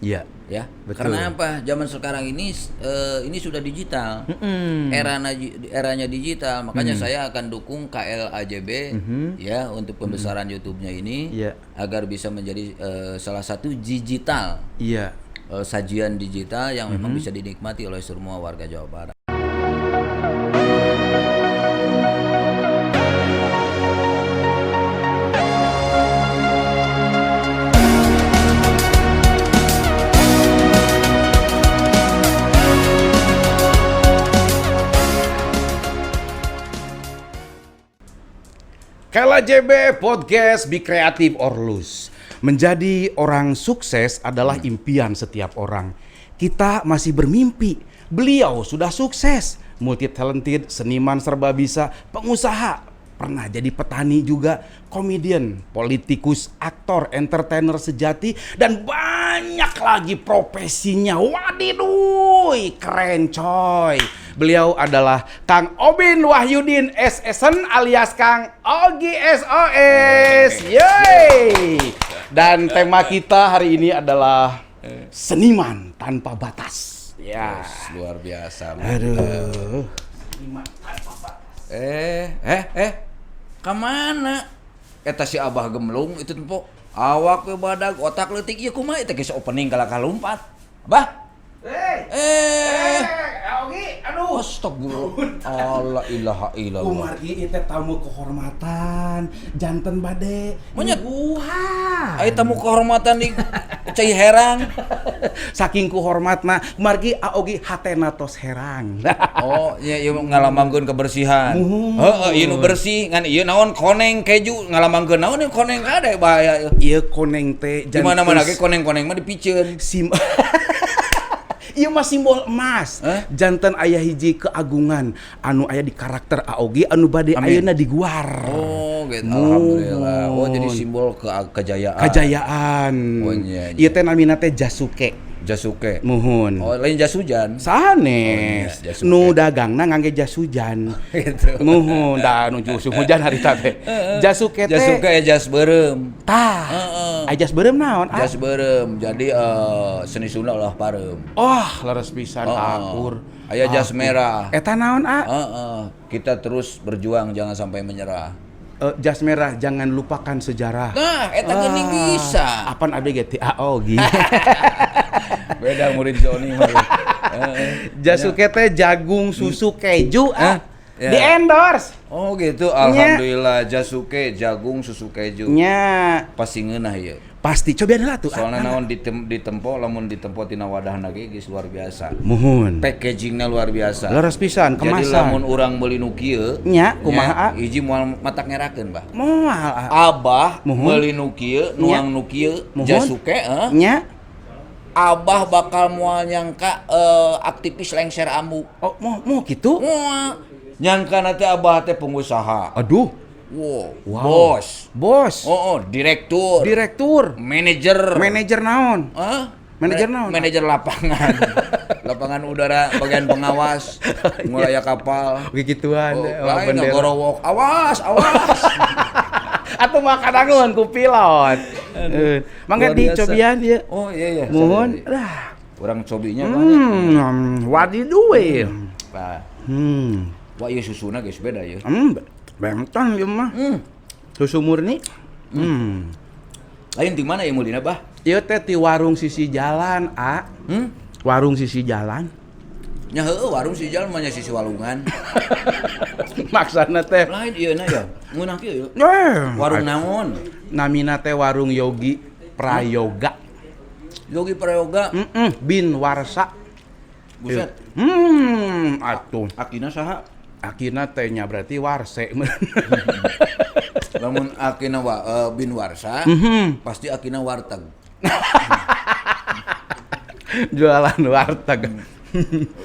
Iya. Ya. Betul. Karena apa? Zaman sekarang ini ini sudah digital. Eranya digital, makanya saya akan dukung KLAJB ya untuk pembesaran YouTube-nya ini agar bisa menjadi salah satu digital. Iya. Sajian digital yang memang bisa dinikmati oleh semua warga Jawa Barat. KLAJB Podcast, Be Creative or Lose. Menjadi orang sukses adalah impian setiap orang. Kita masih bermimpi. Beliau sudah sukses, multi talented, seniman serba bisa, pengusaha, pernah jadi petani juga, komedian, politikus, aktor, entertainer sejati, dan banyak lagi profesinya. Wadiduy, keren coy. Beliau adalah Kang Obin Wahyudin SSN alias Kang Ogi SOS. Yeay. Dan tema kita hari ini adalah seniman tanpa batas. Ya. Yes, luar biasa. Aduh. Seniman tanpa batas. Kemana? Eta si Abah gemlung itu tempo. Awak we badag, otak leutik ieu kumaha eta geus opening kalah kalumpat. Abah. Ogi, aduh. Astagfirullah. Allah ilaha illallah. Kumargi ieu tamu kehormatan, janten bade. Monyet. Nyuguhan. Aya tamu kehormatan di cai herang. Saking kuhormatna, kumargi Aogi hatena tos herang. Oh, iya ieu ngalambangkeun kebersihan. Muhun. Heeh, ieu nu bersih ngan ieu naon koneng keju ngalambangkeun naon ieu koneng kade bahaya ieu. Ieu koneng teh Di mana-mana ge koneng-koneng mah dipiceun. Ieu mah simbol emas. Eh? Janten aya hiji keagungan anu aya di karakter Aogi anu bade ayeuna diguar. Oh, gitu. Alhamdulillah. Oh, jadi simbol kejayaan. Kajayaan. Oh, iya, iya. Ieu teh namina teh Jasuke. Jasuke. Muhun. Oh, lain jas hujan. Sanes. Oh, iya, Jasuke. Nu dagangna ngangge jas hujan. Gitu. Muhun, da nu musim hujan harita teh. Jasuke teh. Jasuke ya jas beureum. Tah. Heeh. Aya jas beureum naon? Ah? Jas beureum. Jadi seni Sunda ulah pareum. Oh, leres pisan Heeh. akur. Aya jas merah. Eta naon, ah? Heeh. Kita terus berjuang jangan sampai menyerah. Jas merah jangan lupakan sejarah. Nah, eta geuning bisa. Apan abdi ge ti Aogi. Beda murid Joni mah. Heeh. Jasuke teh jagung susu keju ah. Ya. Di endorse. Oh gitu, alhamdulillah Jasuke jagung susu keju. Nya. Pasti ngeunah ieu. Pasti cobian heula tuh. Soalna naon ditempo lamun ditempo tina wadahna ge geus luar biasa. Muhun. Packagingna luar biasa. Leres pisan Jadi kemasan. lamun urang meuli nu kieu, Nya, kumaha, nya, hiji moal matak ngerakeun, Bah. Moal ah. Abah Muhun. meuli nu kieu, nuang nu kieu, Muhun. Jasuke, eh. Nya. Abah bakal moal nyangka aktivis lengser ambu. Oh, mau gitu? Moal. Nyangka nanti abah teh pengusaha. Aduh. Wow, Wow. bos. Bos. Oh, direktur. Direktur. Manajer. Manajer naon? Hah? Manajer naon? Manajer lapangan. Lapangan udara bagian pengawas, mulai kapal. Oke gituan. Oh, Oh, lain bendera. gorowok. Awas, awas. Atau makan angon ku pilot. Mangga Luar biasa. dicobian ya. Oh iya iya. Muhun. Lah. Urang cobinya banyak. Wadiduwe. Nah, Hmm. wah iya susuna geus beda ya. Bentang ieu mah. Susu murni. Lain di mana ya mulina, Bah? Ieu teh ti warung sisi jalan, A. Warung sisi jalan. Nya heueuh warung si jalan mah nya sisi walungan. Maksana teh. Lain ieu na ya. Ngeunah kieu ya. Eh, Warung naon? Namina teh warung Yogi Prayoga. Yogi Prayoga. Bin Warsa. Buset. Atuh. Akina saha? Akina teh nya berarti warse. Lamun akina bin Warsa, pasti akina warteg. Jualan warteg.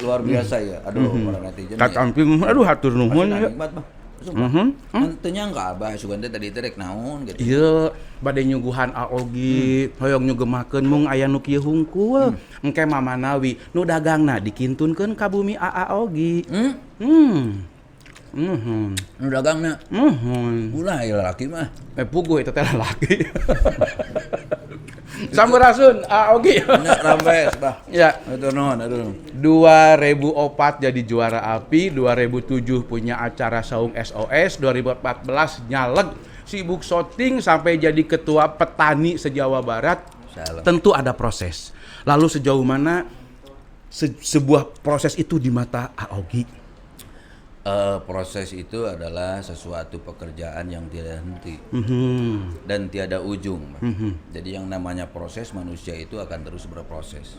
Luar biasa ya. Aduh, para netizen. Katampi, aduh hatur nuhun ya. Nikmat mah. Teu nyangka abah sugan teh tadi teh rek naon gitu. Ieu bade nyuguhan Aogi, hoyong nyugemakeun mung aya nu kieu hungkul. Engke mamanawi nu dagangna dikintunkeun ka bumi Aogi. Nu dagangna. Ulah ya lalaki mah. Puguh eta teh lalaki. Sampurasun, ah, oke. Nya rampes, bah. Ya. Aduh nuhun, aduh. 2004 jadi juara API, 2007 punya acara Saung SOS, 2014 nyaleg, sibuk syuting sampai jadi ketua petani se-Jawa Barat. Salam. Tentu ada proses. Lalu sejauh mana sebuah proses itu di mata Aogi? Proses itu adalah sesuatu pekerjaan yang tidak henti dan tiada ujung, Pak. Jadi yang namanya proses, manusia itu akan terus berproses.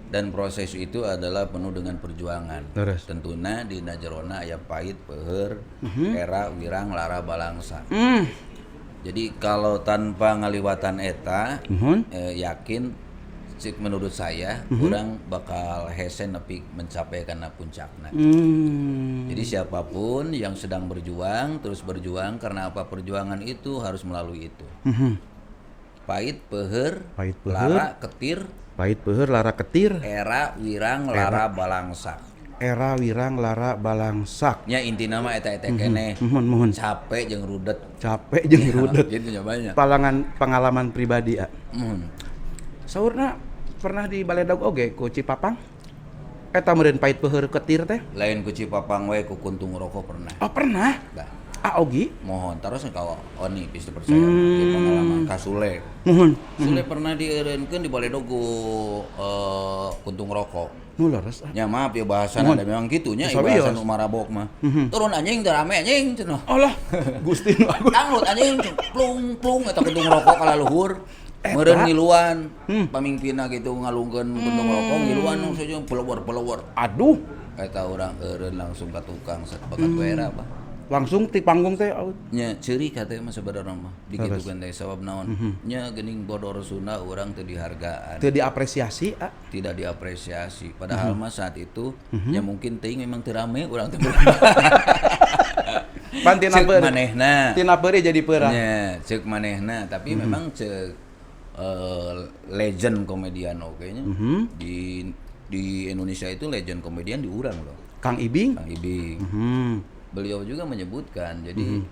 Dan proses itu adalah penuh dengan perjuangan. Terus. Tentunya di jerona aya pahit, peuheur, era, wirang, lara, balangsa. Jadi kalau tanpa ngaliwatan eta, yakin cik menurut saya urang bakal hese nepi mencapai kana puncakna. Jadi siapapun yang sedang berjuang terus berjuang, karena apa, perjuangan itu harus melalui itu. Pahit, peuheur, Pahit, peuheur. lara, ketir, Pahit, peuheur, lara, ketir, era, wirang, lara, balangsa. Era, wirang, lara, balangsak. Nya intina mah eta-eta keneh. Muhun, muhun. Capek jeung rudet. Capek jeung rudet. Gitu nyobanya. Pengalaman pribadi, ah. Muhun. Saurna pernah di baledog oge ku Cipapang? Eta meureun pahit, peuheur, ketir teh? Lain ku Cipapang we, ku kuntung rokok pernah. Oh, pernah. Bah. Aogi? Mohon terus ka Oni bisa percaya hmm. Pengalaman ka Sule. Muhun. Sule pernah dieureunkeun di baledog ku kuntung rokok. Nu leres, ah. Ya maaf ya, bahasan ada memang gitunya Serius? Bahasan nu marabok mah. Turun anjing, teu rame anjing cenah. Alah, Gusti nu agung. Dangdut anjing, plung plung eta kuntung rokok kala luhur. Meureun ngiluan, pamimpinna gitu ngalungkeun kuntung rokok ngiluan saja pelewar-pelewar. Aduh, Eta urang eureun langsung ka tukang set bakat ku era apa. Langsung ti panggung teh out. Nya ceurik hate mah sebenarnya mah dikitukeun teh, sabab naon? Nya geuning bodor Sunda urang teu dihargaan. Teu diapresiasi, ah. Tidak diapresiasi. Padahal mah saat itu ya mungkin teuing memang teu rame urang teh. Pan tina Ceuk peurih. manehna. Tina peurih jadi peurah. Nya, ceuk manehna, tapi memang ceuk legend komedian oke nya. Di Indonesia itu legend komedian di urang loh. Kang Ibing. Kang Ibing. Beliau juga menyebutkan jadi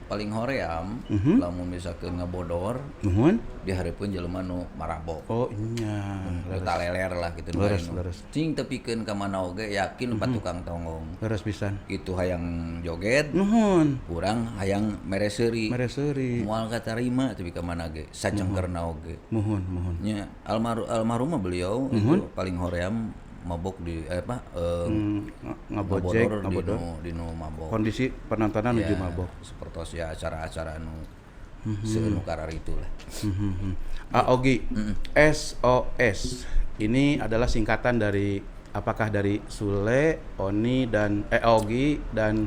paling hoream lamun misalkan ngabodor Nuhun. di hareupeun jelema nu marabok. Oh iya. Nu taleler lah gitu. Leres, nu. leres. Cing tepikeun ka mana oge yakin mm tukang tonggong. Leres pisan. Itu hayang joget, Nuhun. urang hayang mere seuri. Mere seuri. Moal katarima tepi ka mana ge, sacengkerna oge. Muhun, muhun. Nya almarhum almarhum mah beliau itu paling hoream mabok di apa Ngabojek, ngabodor di ngabodor. nu di nu mabok. Kondisi penontonan menuju Ya, mabok. seperti ya acara-acara nu seueur nu kararitu lah. Aogi, SOS. Ini adalah singkatan dari apakah dari Sule, Oni dan Ogi dan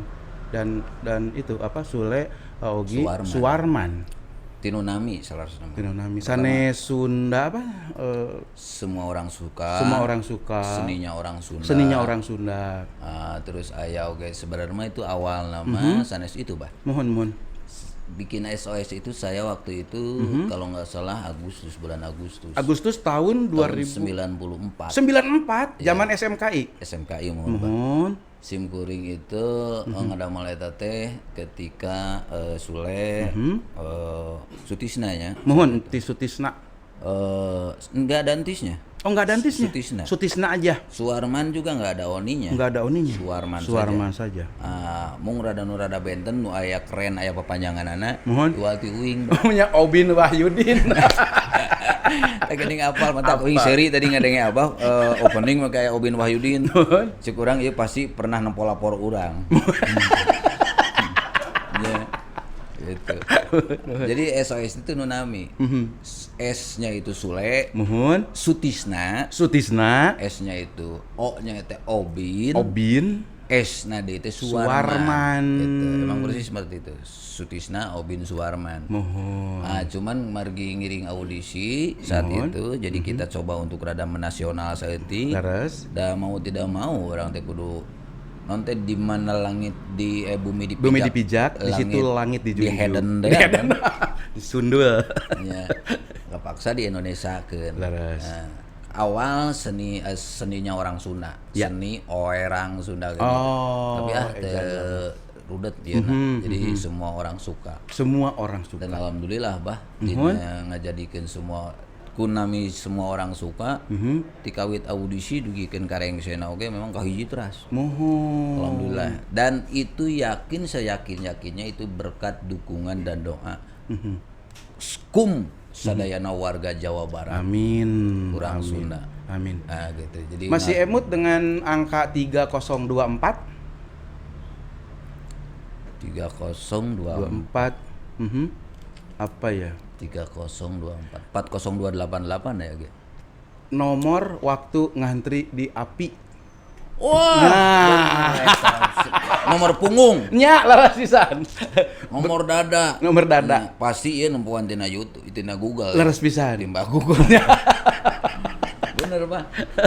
itu apa, Sule, Ogi, Suwarman. Suwarman. Tinu nami salah satu nama. Tinu nami. Sane Sunda apa? Semua orang suka. Semua orang suka. Seninya orang Sunda. Seninya orang Sunda. Ah, terus aya oge sebenarnya itu awal nama sanes itu bah. Mohon, mohon. Bikin SOS itu saya waktu itu kalau nggak salah Agustus, bulan Agustus. Agustus tahun Tahun 2094, 94. zaman SMKI. SMKI mohon, Pak. Mohon. Sim kuring itu ngadamel eta teh ketika Sule Sutisna nya. Mohon ti Sutisna. Enggak ada entisnya. Oh, enggak ada entisnya. Sutisna. Sutisna aja. Suarman juga nggak ada oninya. Enggak ada oninya. Suarman, Suarman saja. saja. Ah, mung rada nu rada benten nu aya keren aya papanjanganana. Mohon. Iwal ti uing. Punya Obin Wahyudin. Teh geuning apal mantap uing seri tadi ngadenge abah opening mah kayak Obin Wahyudin. Cek urang ieu pasti pernah nempo lapor urang. Ya. Gitu. Jadi SOS itu nu nami. S-nya itu Sule, Mohon. Sutisna, Sutisna, S-nya itu O-nya itu Obin, Obin, S-na D itu Suwarman. Suwarman. Gitu. Emang persis seperti itu. Sutisna, Obin, Suwarman. Mohon. Ah, cuman margi ngiring audisi saat itu, jadi kita coba untuk rada menasional saeutik. Terus Da mau tidak mau urang teh kudu nanti di mana langit di bumi dipijak, bumi dipijak, di situ langit dijunjung. di hedon Di deh. hedon. Disundul. Ya, kepaksa di Indonesia kan. Leres. Nah, awal seni seninya orang Sunda, Ya. seni orang Sunda gitu. Oh, Tapi ah ejan. teu Rudet dia. Jadi semua orang suka. Semua orang suka. Dan alhamdulillah, Bah, dina ngajadikeun semua kunami semua orang suka. Ti kawit audisi dugikeun ka rengsena oge memang kahiji teras. Muhun. Alhamdulillah. Dan itu yakin, seyakin-yakinnya itu berkat dukungan dan doa kum sadayana warga Jawa Barat. Amin. Kurang Amin. Sunda. Amin. Nah, gitu. Jadi Masih emut dengan angka 3024? 3024. 24. Apa ya? 3024 40288 ya, Ge? Nomor waktu ngantri di API. Wah. Nah. Nomor punggung, Nya leres pisan. Nomor dada. Nomor dada. Nah, pasti ieu nempuan tina YouTube, tina Google. Leres pisan. Timbang Google. Bener, Pak.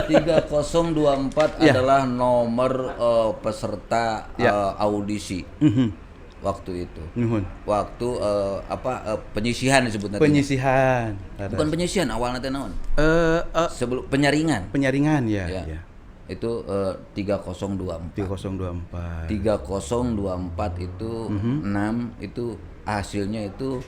3024 adalah nomor peserta audisi waktu itu. Nuhun. Waktu apa penyisihan disebutnya. Penyisihan. Leres. Bukan penyisihan, awalnya teh naon? Sebelum penyaringan. Penyaringan ya, Ya. ya. Itu 3024. 3024. 3024 itu 6 itu hasilnya itu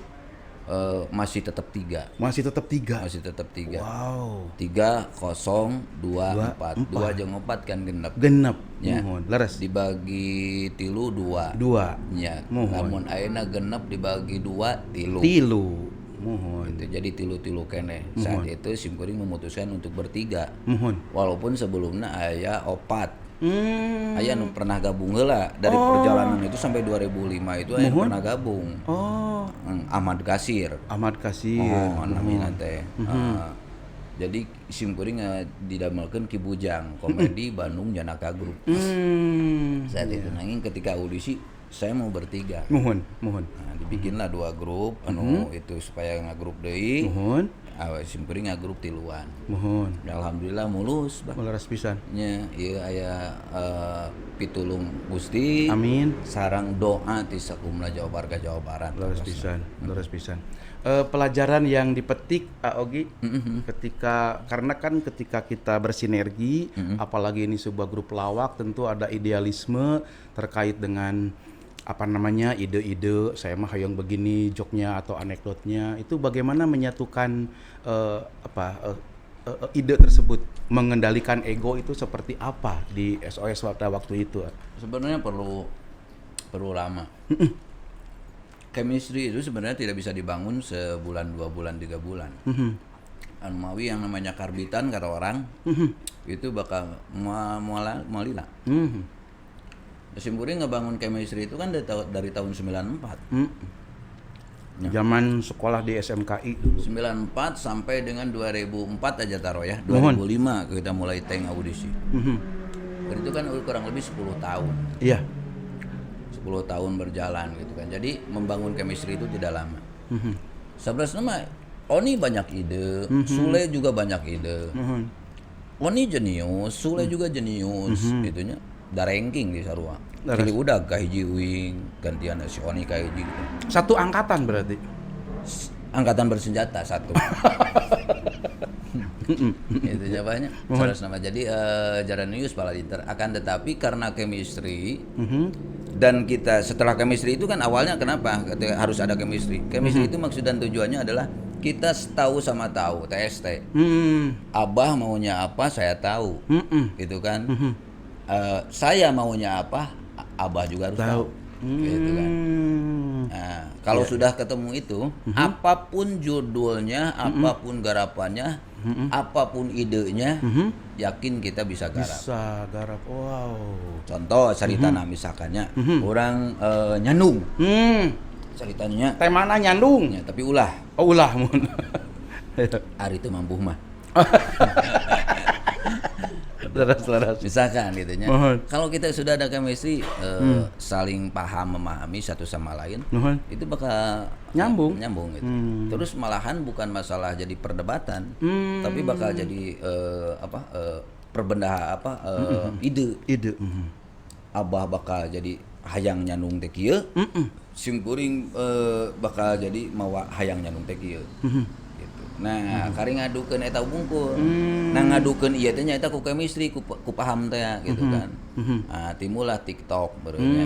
masih tetap 3. Masih tetap 3. Masih tetap 3. Wow. 3 0 2 4. 2 jeung 4 kan genep. Genep. Ya. Muhun. Leres. Dibagi tilu 2. 2. Ya. Muhun. Lamun ayeuna genep dibagi 2 tilu. Tilu. Muhun. Gitu. Jadi tilu-tilu keneh. Saat itu simkuring memutuskan untuk bertiga. Muhun. Walaupun sebelumnya aya opat. Aya nu pernah gabung heula dari perjalanan itu sampai 2005 itu aya nu pernah gabung. Oh, Ahmad Kasir. Ahmad Kasir. Oh, namina teh. Jadi simkuring didamelkeun Ki Bujang, komedi Bandung Janaka Group. Saat itu nanging ketika audisi saya mau bertiga. Muhun, muhun. Nah, dibikinlah dua grup anu itu supaya ngagrup deui. Muhun, Simkuring ngagrup tiluan. muhun. Ya, alhamdulillah mulus, Bah. Leres pisan. Nya ieu aya pitulung Gusti. Amin. Sarang doa ti sakumna Jawa warga Jawa Barat. Leres pisan, leres pisan. Pelajaran yang dipetik Ogi ketika, karena kan ketika kita bersinergi, apalagi ini sebuah grup lawak, tentu ada idealisme terkait dengan apa namanya ide-ide saya mah hayang begini joknya atau anekdotnya itu bagaimana menyatukan ide tersebut, mengendalikan ego itu seperti apa di SOS pada waktu itu? Sebenarnya perlu perlu lama. Chemistry itu sebenarnya tidak bisa dibangun sebulan, 2 bulan, 3 bulan. Anu mawi yang namanya karbitan kata orang itu bakal mual lila. Simkuring ngebangun chemistry itu kan dari tahun 94. Ya. Zaman sekolah di SMKI dulu. 94 sampai dengan 2004 aja taruh ya. 2005 kita mulai tank audisi. Itu kan kurang lebih 10 tahun. Iya. 10 tahun berjalan gitu kan. Jadi membangun chemistry itu tidak lama. Sebelas nama Oni banyak ide, Sule juga banyak ide. Oni jenius, Sule juga jenius, itunya. Da ranking di sarua. Pilih udah kahiji uing, gantian si Oni kahiji gitu. Satu angkatan berarti. Angkatan bersenjata satu. Itu jawabannya. Salah nama. Jadi Jaranius Paladinter. Akan tetapi karena chemistry dan kita setelah chemistry itu kan awalnya kenapa harus ada chemistry? Chemistry itu maksud dan tujuannya adalah kita tahu sama tahu, TST. Abah maunya apa saya tahu. Gitu kan. Saya maunya apa, Abah juga harus tahu. Gitu kan. Nah, kalau sudah ketemu itu, apapun judulnya, apapun garapannya, apapun idenya, yakin kita bisa garap. Bisa garap. Wow. Contoh cerita nah misalkannya, orang nyandung. Ceritanya Temana nyandung. Ya, tapi ulah. Oh, ulah mun. Ari itu mampu mah. Leres. Misalkan gitu nya. Kalau kita sudah ada chemistry saling paham memahami satu sama lain, itu bakal nyambung. Nyambung gitu. Terus malahan bukan masalah jadi perdebatan, tapi bakal jadi ide. Ide. Abah bakal jadi hayang nyandung teh kieu. Simkuring bakal jadi mawa hayang nyandung teh kieu. Gitu. Nah, kari ngadukeun eta wungkul. Nah, ngadukeun ieu teh nyaeta ku chemistry, ku paham teh gitu kan. Nah, timbullah TikTok barunya.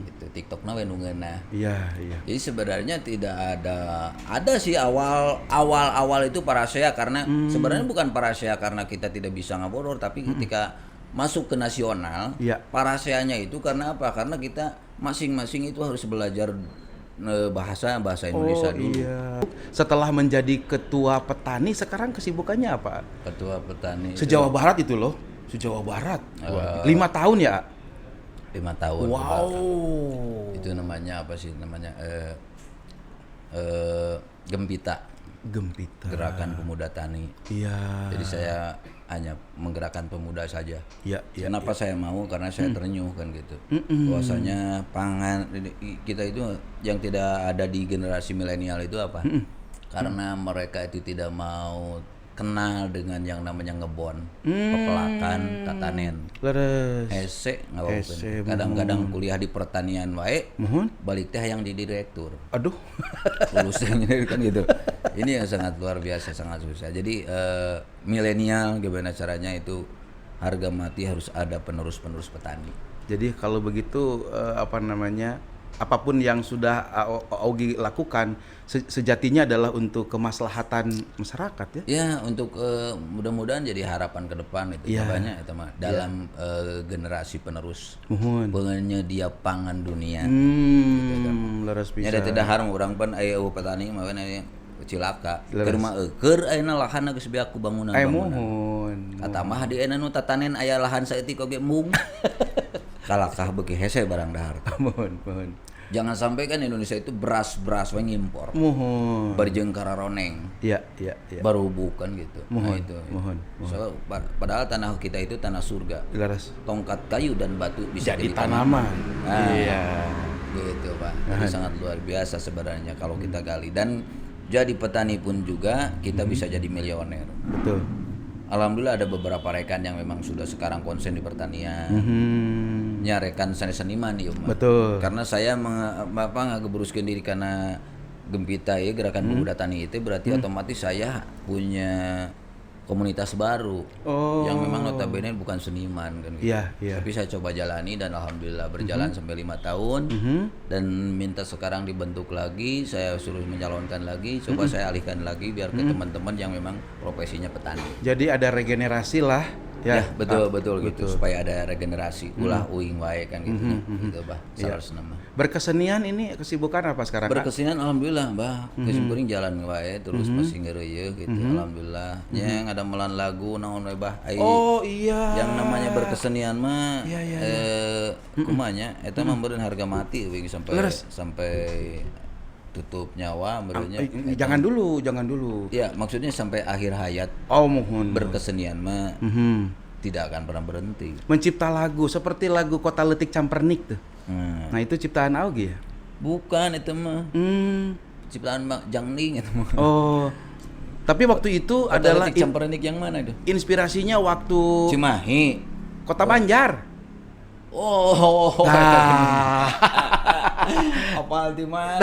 Gitu, TikTokna we nu ngeunah. Iya. Jadi sebenarnya tidak ada sih awal awal awal itu parasea karena sebenarnya bukan parasea karena kita tidak bisa ngabodor, tapi ketika masuk ke nasional, paraseanya itu karena apa? Karena kita masing-masing itu harus belajar bahasa bahasa Indonesia dulu. Iya. Setelah menjadi ketua petani, sekarang kesibukannya apa? Ketua petani itu Se-Jawa Barat itu loh, se-Jawa Barat. 5 tahun ya? 5 tahun ke belakang. Itu namanya apa sih namanya? Gempita, Gempita. Gerakan Pemuda Tani. Jadi saya hanya menggerakkan pemuda saja. Iya. Kenapa saya mau? Karena saya terenyuh kan gitu. Bahwasanya pangan kita itu yang tidak ada di generasi milenial itu apa? Karena mereka itu tidak mau kenal dengan yang namanya ngebon, pepelakan, tatanen. Hese ngawakeun. Hese, Kadang-kadang kuliah di pertanian wae, balik teh yang di direktur. Aduh. Lulusnya kan gitu. Ini yang sangat luar biasa, sangat susah. Jadi milenial gimana caranya itu harga mati harus ada penerus-penerus petani. Jadi kalau begitu apa namanya? Apapun yang sudah Augie lakukan sejatinya adalah untuk kemaslahatan masyarakat ya. Ya, untuk mudah-mudahan jadi harapan ke depan itu banyak itu mah dalam generasi penerus penyedia pangan dunia. Leres Nya bisa. Da tidak harum urang pan aya euweuh petani mah kan aya cilaka. Keur mah eueur ayeuna lahanna geus beak ku bangunan-bangunan. Muhun. Katamah di ayeuna nu tatanen aya lahan saeutik oge embung. Kalakah beuki hese barang dahar. Muhun, muhun. Jangan sampai kan Indonesia itu beras-beras we ngimpor. Muhun. Barjeung kararoneng. Iya. Baru bukan gitu. Muhun, nah itu. muhun, So, padahal tanah kita itu tanah surga. Leres. Tongkat kayu dan batu bisa Jadi jadi tanaman. tanaman. Nah, Iya. gitu, Pak. Jadi sangat luar biasa sebenarnya kalau kita gali dan jadi petani pun juga kita bisa jadi milioner. Betul. Alhamdulillah ada beberapa rekan yang memang sudah sekarang konsen di pertanian. Ya rekan seniman ieu mah. Karena saya apa ngagebruskeun diri karena Gempita ya gerakan pemuda tani itu berarti otomatis saya punya komunitas baru yang memang notabene bukan seniman kan gitu. Iya. Tapi saya coba jalani dan alhamdulillah berjalan sampai 5 tahun dan minta sekarang dibentuk lagi, saya suruh menyalonkan lagi, coba saya alihkan lagi biar ke teman-teman yang memang profesinya petani. Jadi ada regenerasi lah ya. Ya, betul betul gitu supaya ada regenerasi ulah uing wae kan gitu nya. Gitu, Bah. Salah mah. Berkesenian ini kesibukan apa sekarang? Kak? Berkesenian alhamdulillah, Bah. Kesimpuling jalan wae terus masih ngeureuyeun gitu alhamdulillah. Nya ngadamelan lagu naon we, Bah. Ai Oh iya. yang namanya berkesenian mah Iya, kumaha nya eta mah meureun harga mati uing sampai sampai tutup nyawa meureun nya. Jangan dulu, jangan dulu. Ya, maksudnya sampai akhir hayat Oh muhun. berkesenian mah tidak akan pernah berhenti. Mencipta lagu seperti lagu Kota Leutik Campernik tuh. Nah, itu ciptaan Augie ya? Bukan itu mah. Ciptaan Bang Jangling itu mah. Oh. Tapi waktu itu Kota adalah Leutik Campernik yang mana itu? inspirasinya waktu Cimahi. Kota Banjar. Oh, Nah. apal di mana?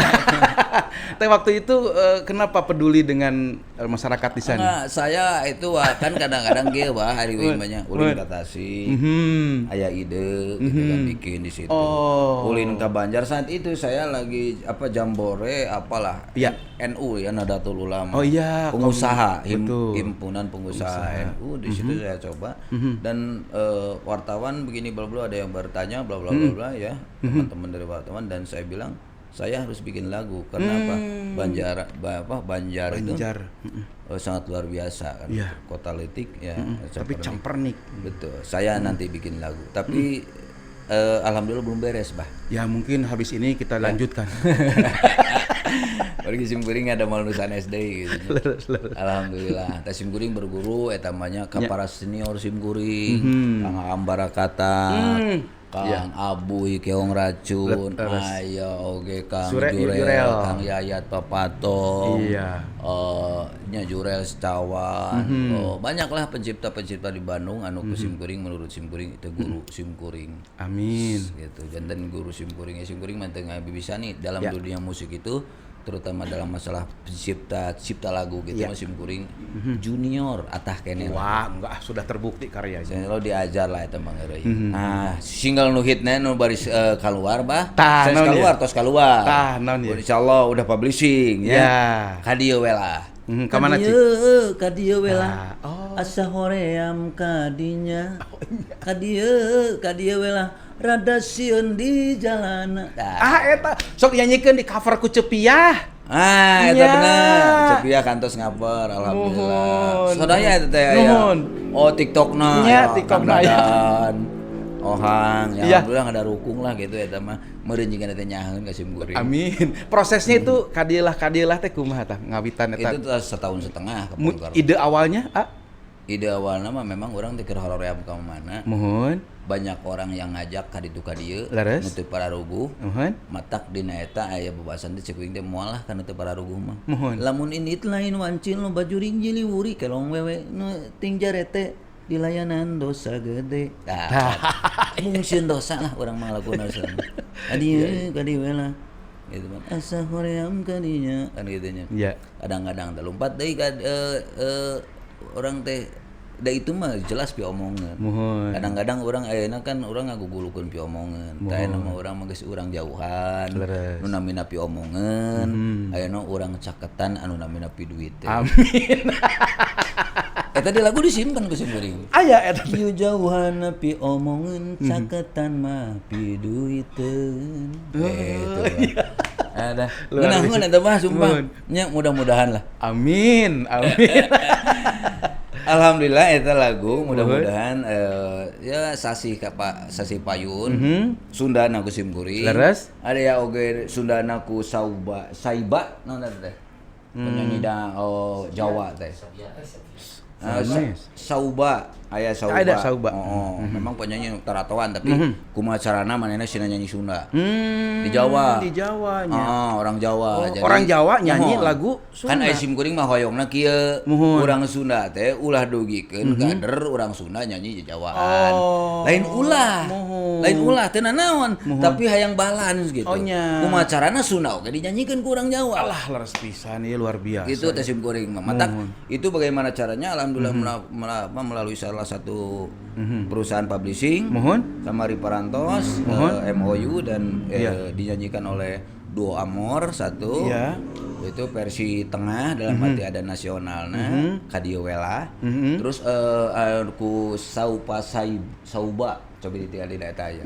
Tapi waktu itu kenapa peduli dengan masyarakat di sana? Enggak, saya itu wah, kan kadang-kadang ge wah hari uing banyak ulin ka Tasik. Aya ide gitu kan bikin di situ. Oh. Ulin ke Banjar saat itu saya lagi apa jambore apalah NU ya Nahdlatul Ulama. Oh iya, pengusaha himpunan pengusaha NU di situ saya coba dan wartawan begini bla bla ada yang bertanya bla bla bla bla ya teman-teman dari wartawan dan saya bilang saya harus bikin lagu karena apa Banjar apa Banjar, itu Banjar. Sangat luar biasa kan Iya. kota Leutik ya Tapi Campernik. Campernik. Betul, saya nanti bikin lagu tapi alhamdulillah belum beres, Bah. Ya mungkin habis ini kita lanjutkan. Pergi simkuring ada malusan SD gitu. Alhamdulillah. Teh simkuring berguru eta mah nya ka para senior simkuring, Kang Ambarakata, Kang Abuy Keong Racun, aya oge Kang Sure, Jurel, Jurel. Kang Yayat Papatong. Nya Jurel Secawan. Oh, banyaklah pencipta-pencipta di Bandung anu ku simkuring menurut simkuring itu guru simkuring Amin. gitu. Janten guru simkuring ya simkuring mah teu bisa nih dalam dunia musik itu Terutama dalam masalah cipta cipta lagu gitu mah sim kuring junior atah keneh lah. Wah, enggak, sudah terbukti karyanya. Saya lo diajar lah eta mah ngeureui. Nah, single nu hitna nu baris keluar bah. Tah, Saya naon keluar ieu? Tos keluar. Tah, naon ieu? Insyaallah udah publishing ya. Ya. Ka dieu we lah. Ka mana, Cik? Ka dieu we lah. Ah, oh. Asa hoream kadinya. Ka dieu, ka dieu we lah. Rada sieun di jalan. Tah. Ah, eta sok nyanyikeun di cover ku Cepiah. Ah, eta Nya. bener. Cepiah kantos ngaper, alhamdulillah. Nuhun. Sadaya eta teh aya. Nuhun. Oh, TikTokna. Nya, ya, TikTokna, Kang ya. Dadan. Ohang, ya Iya. alhamdulillah ada rukung lah gitu eta mah. Meureun jiga teh nyaheun ka sim kuring. Amin. Prosesnya itu kadieulah teh kumaha tah ngawitan eta? Itu tuh setahun setengah kepungkur. Ide awalnya, ah? Ide awalnya mah memang orang teh keur horoream ka mana. Mohon. Banyak orang yang ngajak ka ditu ka dieu, Leres. nu teu pararuguh. Mohon. Matak dina eta aya bebasan teh cek uing teh moal lah kana teu pararuguh mah. Mohon. Lamun indit lain wancin loba juring jiliwuri kelong wewe nu ting jarete di layanan dosa gede. Tah. Mungsin dosa lah urang mah ngalakuan dosa. Kadieu kadieu we lah. Gitu kan. Asa hoream kadinya kan gitu nya. Iya. Kadang-kadang teh lompat deui ka orang teh da itu mah jelas piomongeun. Mohon. Kadang-kadang orang ayeuna kan urang ngagugulukeun piomongeun. Tah ayeuna mah urang mah geus urang jauhan. Leres. Nu namina piomongeun. Ayeuna urang caketan anu namina piduit teh. Amin. Eta di lagu disimpan ku sim kuring. Aya eta teh. Piu jauhan piomongeun caketan mah piduiteun. Gitu. Ada. Ngeunaheun eta mah sumpah. Nya mudah-mudahan lah. Amin. Amin. Alhamdulillah eta lagu mudah-mudahan ya sasih ka Pak sasih payun Sundana ku sim kuring. Leres. Ada ya oge Sundana ku Sauba Saiba naon eta teh? Penyanyi da oh, Jawa teh. Sauba, aya Sauba. Ada Sauba. Oh, memang penyanyi taratoan tapi kumaha carana manehna sina nyanyi Sunda. Di Jawa. Di Jawa nya. Ah, orang Jawa. Oh, orang Jawa nyanyi lagu Kan Sunda. aya sim kuring mah hoyongna kieu. Muhun. Urang Sunda teh ulah dugikeun kader urang Sunda nyanyi Jawaan. Oh. Lain ulah. Muhun. Lain ulah teu nanaon, tapi hayang balance gitu. Oh, nya. Kumaha carana Sunda oge dinyanyikeun ku urang Jawa. Alah leres pisan ieu luar biasa. Itu teh sim kuring mah. Matak itu bagaimana caranya alhamdulillah melalui salah satu perusahaan publishing Mohon. sama Riparantos MOU dan dinyanyikan oleh Duo Amor satu. Iya. Itu versi tengah dalam arti ada nasionalna Kadieu Wela. Terus ku Saupa Sauba coba ditinggal di eta ya.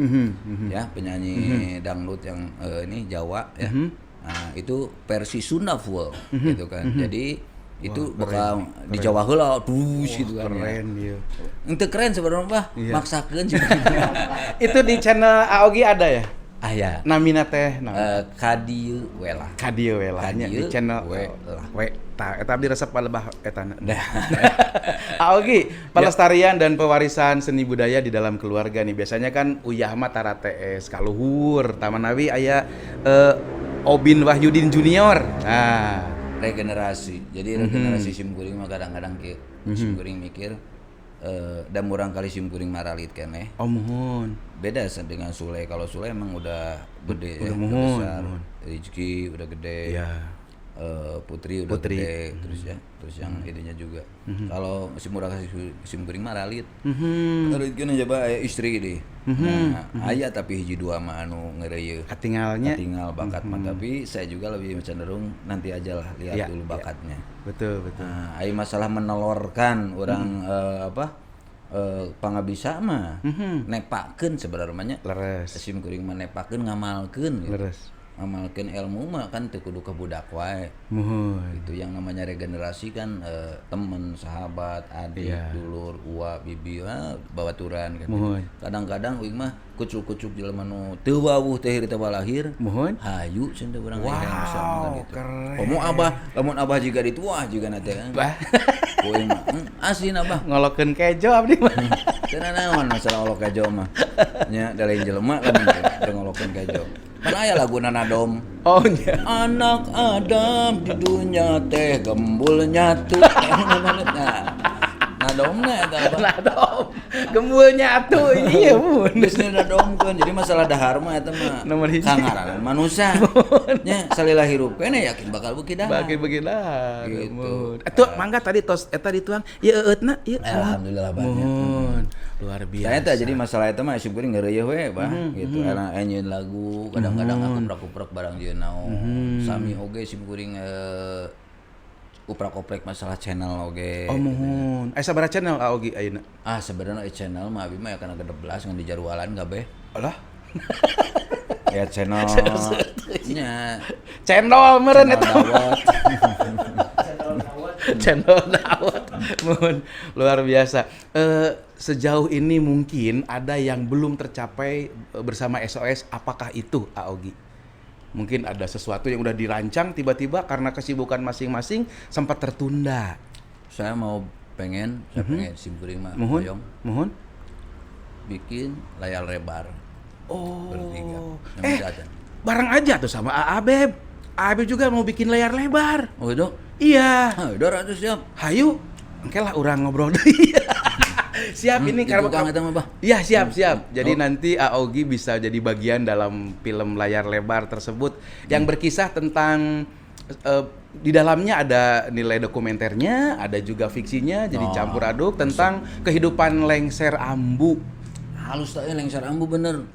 Ya, penyanyi dangdut yang ini Jawa ya. Nah, itu versi Sunda full gitu kan. Jadi itu bakal di Jawa heula dus gitu kan. Ya. Keren ieu. Ente keren sebenarnya Pak, maksakeun sih. Itu di channel AOG ada ya? Ah ya. Namina teh naon? Kadieu Wela. Kadieu we lah nya di Kadieu channel we lah. We tah eta abdi resep palebah etana. Aogi, pelestarian dan pewarisan seni budaya di dalam keluarga nih. Biasanya kan uyah mah tara TS kaluhur, Taman Nawi aya Obin Wahyudin Junior. Nah, Regenerasi. Jadi regenerasi sim kuring mah kadang-kadang kieu. Sim kuring mikir dan murang kali sim kuring maralit keneh. oh muhun. Beda dengan Sule. Kalau Sule emang udah gede ya, udah muhun, besar. Rizky udah gede. Iya. Putri udah gede terus ya. Terus yang ininya juga. Kalau si murah kasih sim kuring mah ralit. Ralit kan aja aya istri deh. Nah, aya tapi hiji dua mah anu ngeureuyeun. Katingalnya Tinggal bakat mah tapi saya juga lebih cenderung nanti aja lah lihat Iya, dulu iya. bakatnya. Betul, betul. Nah, ai masalah menelorkan orang pangabisa mah nepakeun sebenarnya. Leres. Sim kuring mah nepakeun ngamalkeun gitu. Leres. Ngamalkeun ilmu mah kan teu kudu ka budak wae. Muhun. Itu yang namanya regenerasi kan temen, sahabat, adik, dulur, uwa, bibi, babaturan kan. Muhun. Kadang-kadang uing mah kucuk-kucuk jelema nu teu wawuh teh teu lahir. Muhun. Hayu cenah teh urang aya yang bisa makan gitu. keren. Komo abah, lamun abah jiga ditu wah jiga na teh. Bah. Uing mah asli abah. Ngolokeun kejo abdi mah. Teu nanaon masalah olok kejo mah. Nya da lain jelema lamun teu ngolokeun kejo. Pan aya lagu Nanadom. Oh nya. Anak Adam di dunia teh gembul nyatu. Nah, Nadomna eta apa? Nadom. Gembulnya atuh iya mun. Geus nadomkeun. Jadi masalah dahar mah eta mah Nomor hiji. kangaranan manusia. Nya salila hirup keneh yakin bakal beuki dahar. Bagi bagi dahar. Gitu. Mun. Atuh mangga tadi tos eta dituang ieu eueutna ieu. Alhamdulillah banyak. Mun. Luar biasa. Nah, eta jadi masalah eta mah sim kuring ngeureuyeun we, Bah, gitu. Era nyieun lagu, kadang-kadang ngakuprak-kuprak barang jeung naon. Sami oge sim kuring uprak-oprek masalah channel oge. Oh muhun. Eh sabaraha channel Aogi ayeuna? Ah, sebenarnya channel mah abi mah ya kana 16 ngan di jarualan kabeh. Alah. Ya channel nya Cendol meureun eta. dawet. Cendol dawet. Muhun. Luar biasa. Sejauh ini mungkin ada yang belum tercapai bersama SOS, apakah itu Aogi? Mungkin ada sesuatu yang udah dirancang tiba-tiba karena kesibukan masing-masing sempat tertunda. Saya mau pengen, saya pengen sim kuring mah Muhun. hoyong Muhun. bikin layar lebar. Oh. Bertiga. Yang Eh, bareng aja tuh sama AA Beb. AA Beb juga mau bikin layar lebar. Oh itu? Iya. Ah, udah ratus siap. Hayu, engke lah urang ngobrol deui. Siap ini Itu karena Kang eta mah, Bah. Iya, siap, siap. Jadi nanti Aogi bisa jadi bagian dalam film layar lebar tersebut yang berkisah tentang di dalamnya ada nilai dokumenternya, ada juga fiksinya, jadi campur aduk tentang kehidupan lengser ambu. Halus tak lengser ambu bener.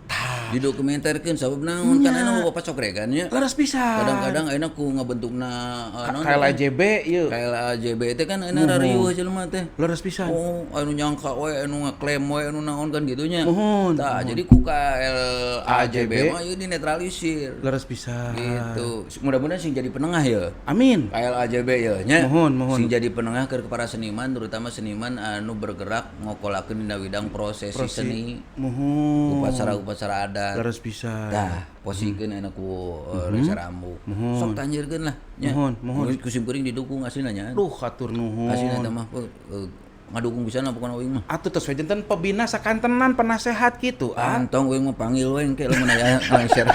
Didokumenterkeun sabab naon kan ayeuna loba pacokregan nya. Leres pisan. Kadang-kadang ayeuna ku ngabentukna naon KLAJB ieu. KLAJB teh kan ayeuna rariuh jelema teh. Leres pisan. Oh, anu nyangka we, anu ngeklaim we, anu naon kan gitunya. Muhun, Tah, jadi ku KLAJB mah ieu dinetralisir. Leres pisan. Gitu. Mudah-mudahan sing jadi penengah ya. Amin. KLAJB ya nya. Muhun, muhun. Sing jadi penengah ke para seniman, terutama seniman anu bergerak ngokolakeun dina widang prosesi seni, Muhun. upacara-upacara adat. Leres pisan. Tah, posikeun anu ku lengser ambu. Sok tanjirkeun lah nya. Muhun, muhun. Ku sim kuring didukung aslina nya. Duh, hatur nuhun. Aslina teh mah ngadukung pisan lah pokona uing mah. Atuh tos we janten pebina sakantenan penasehat gitu. Ah, Antong uing mah panggil we engke lamun aya lengser.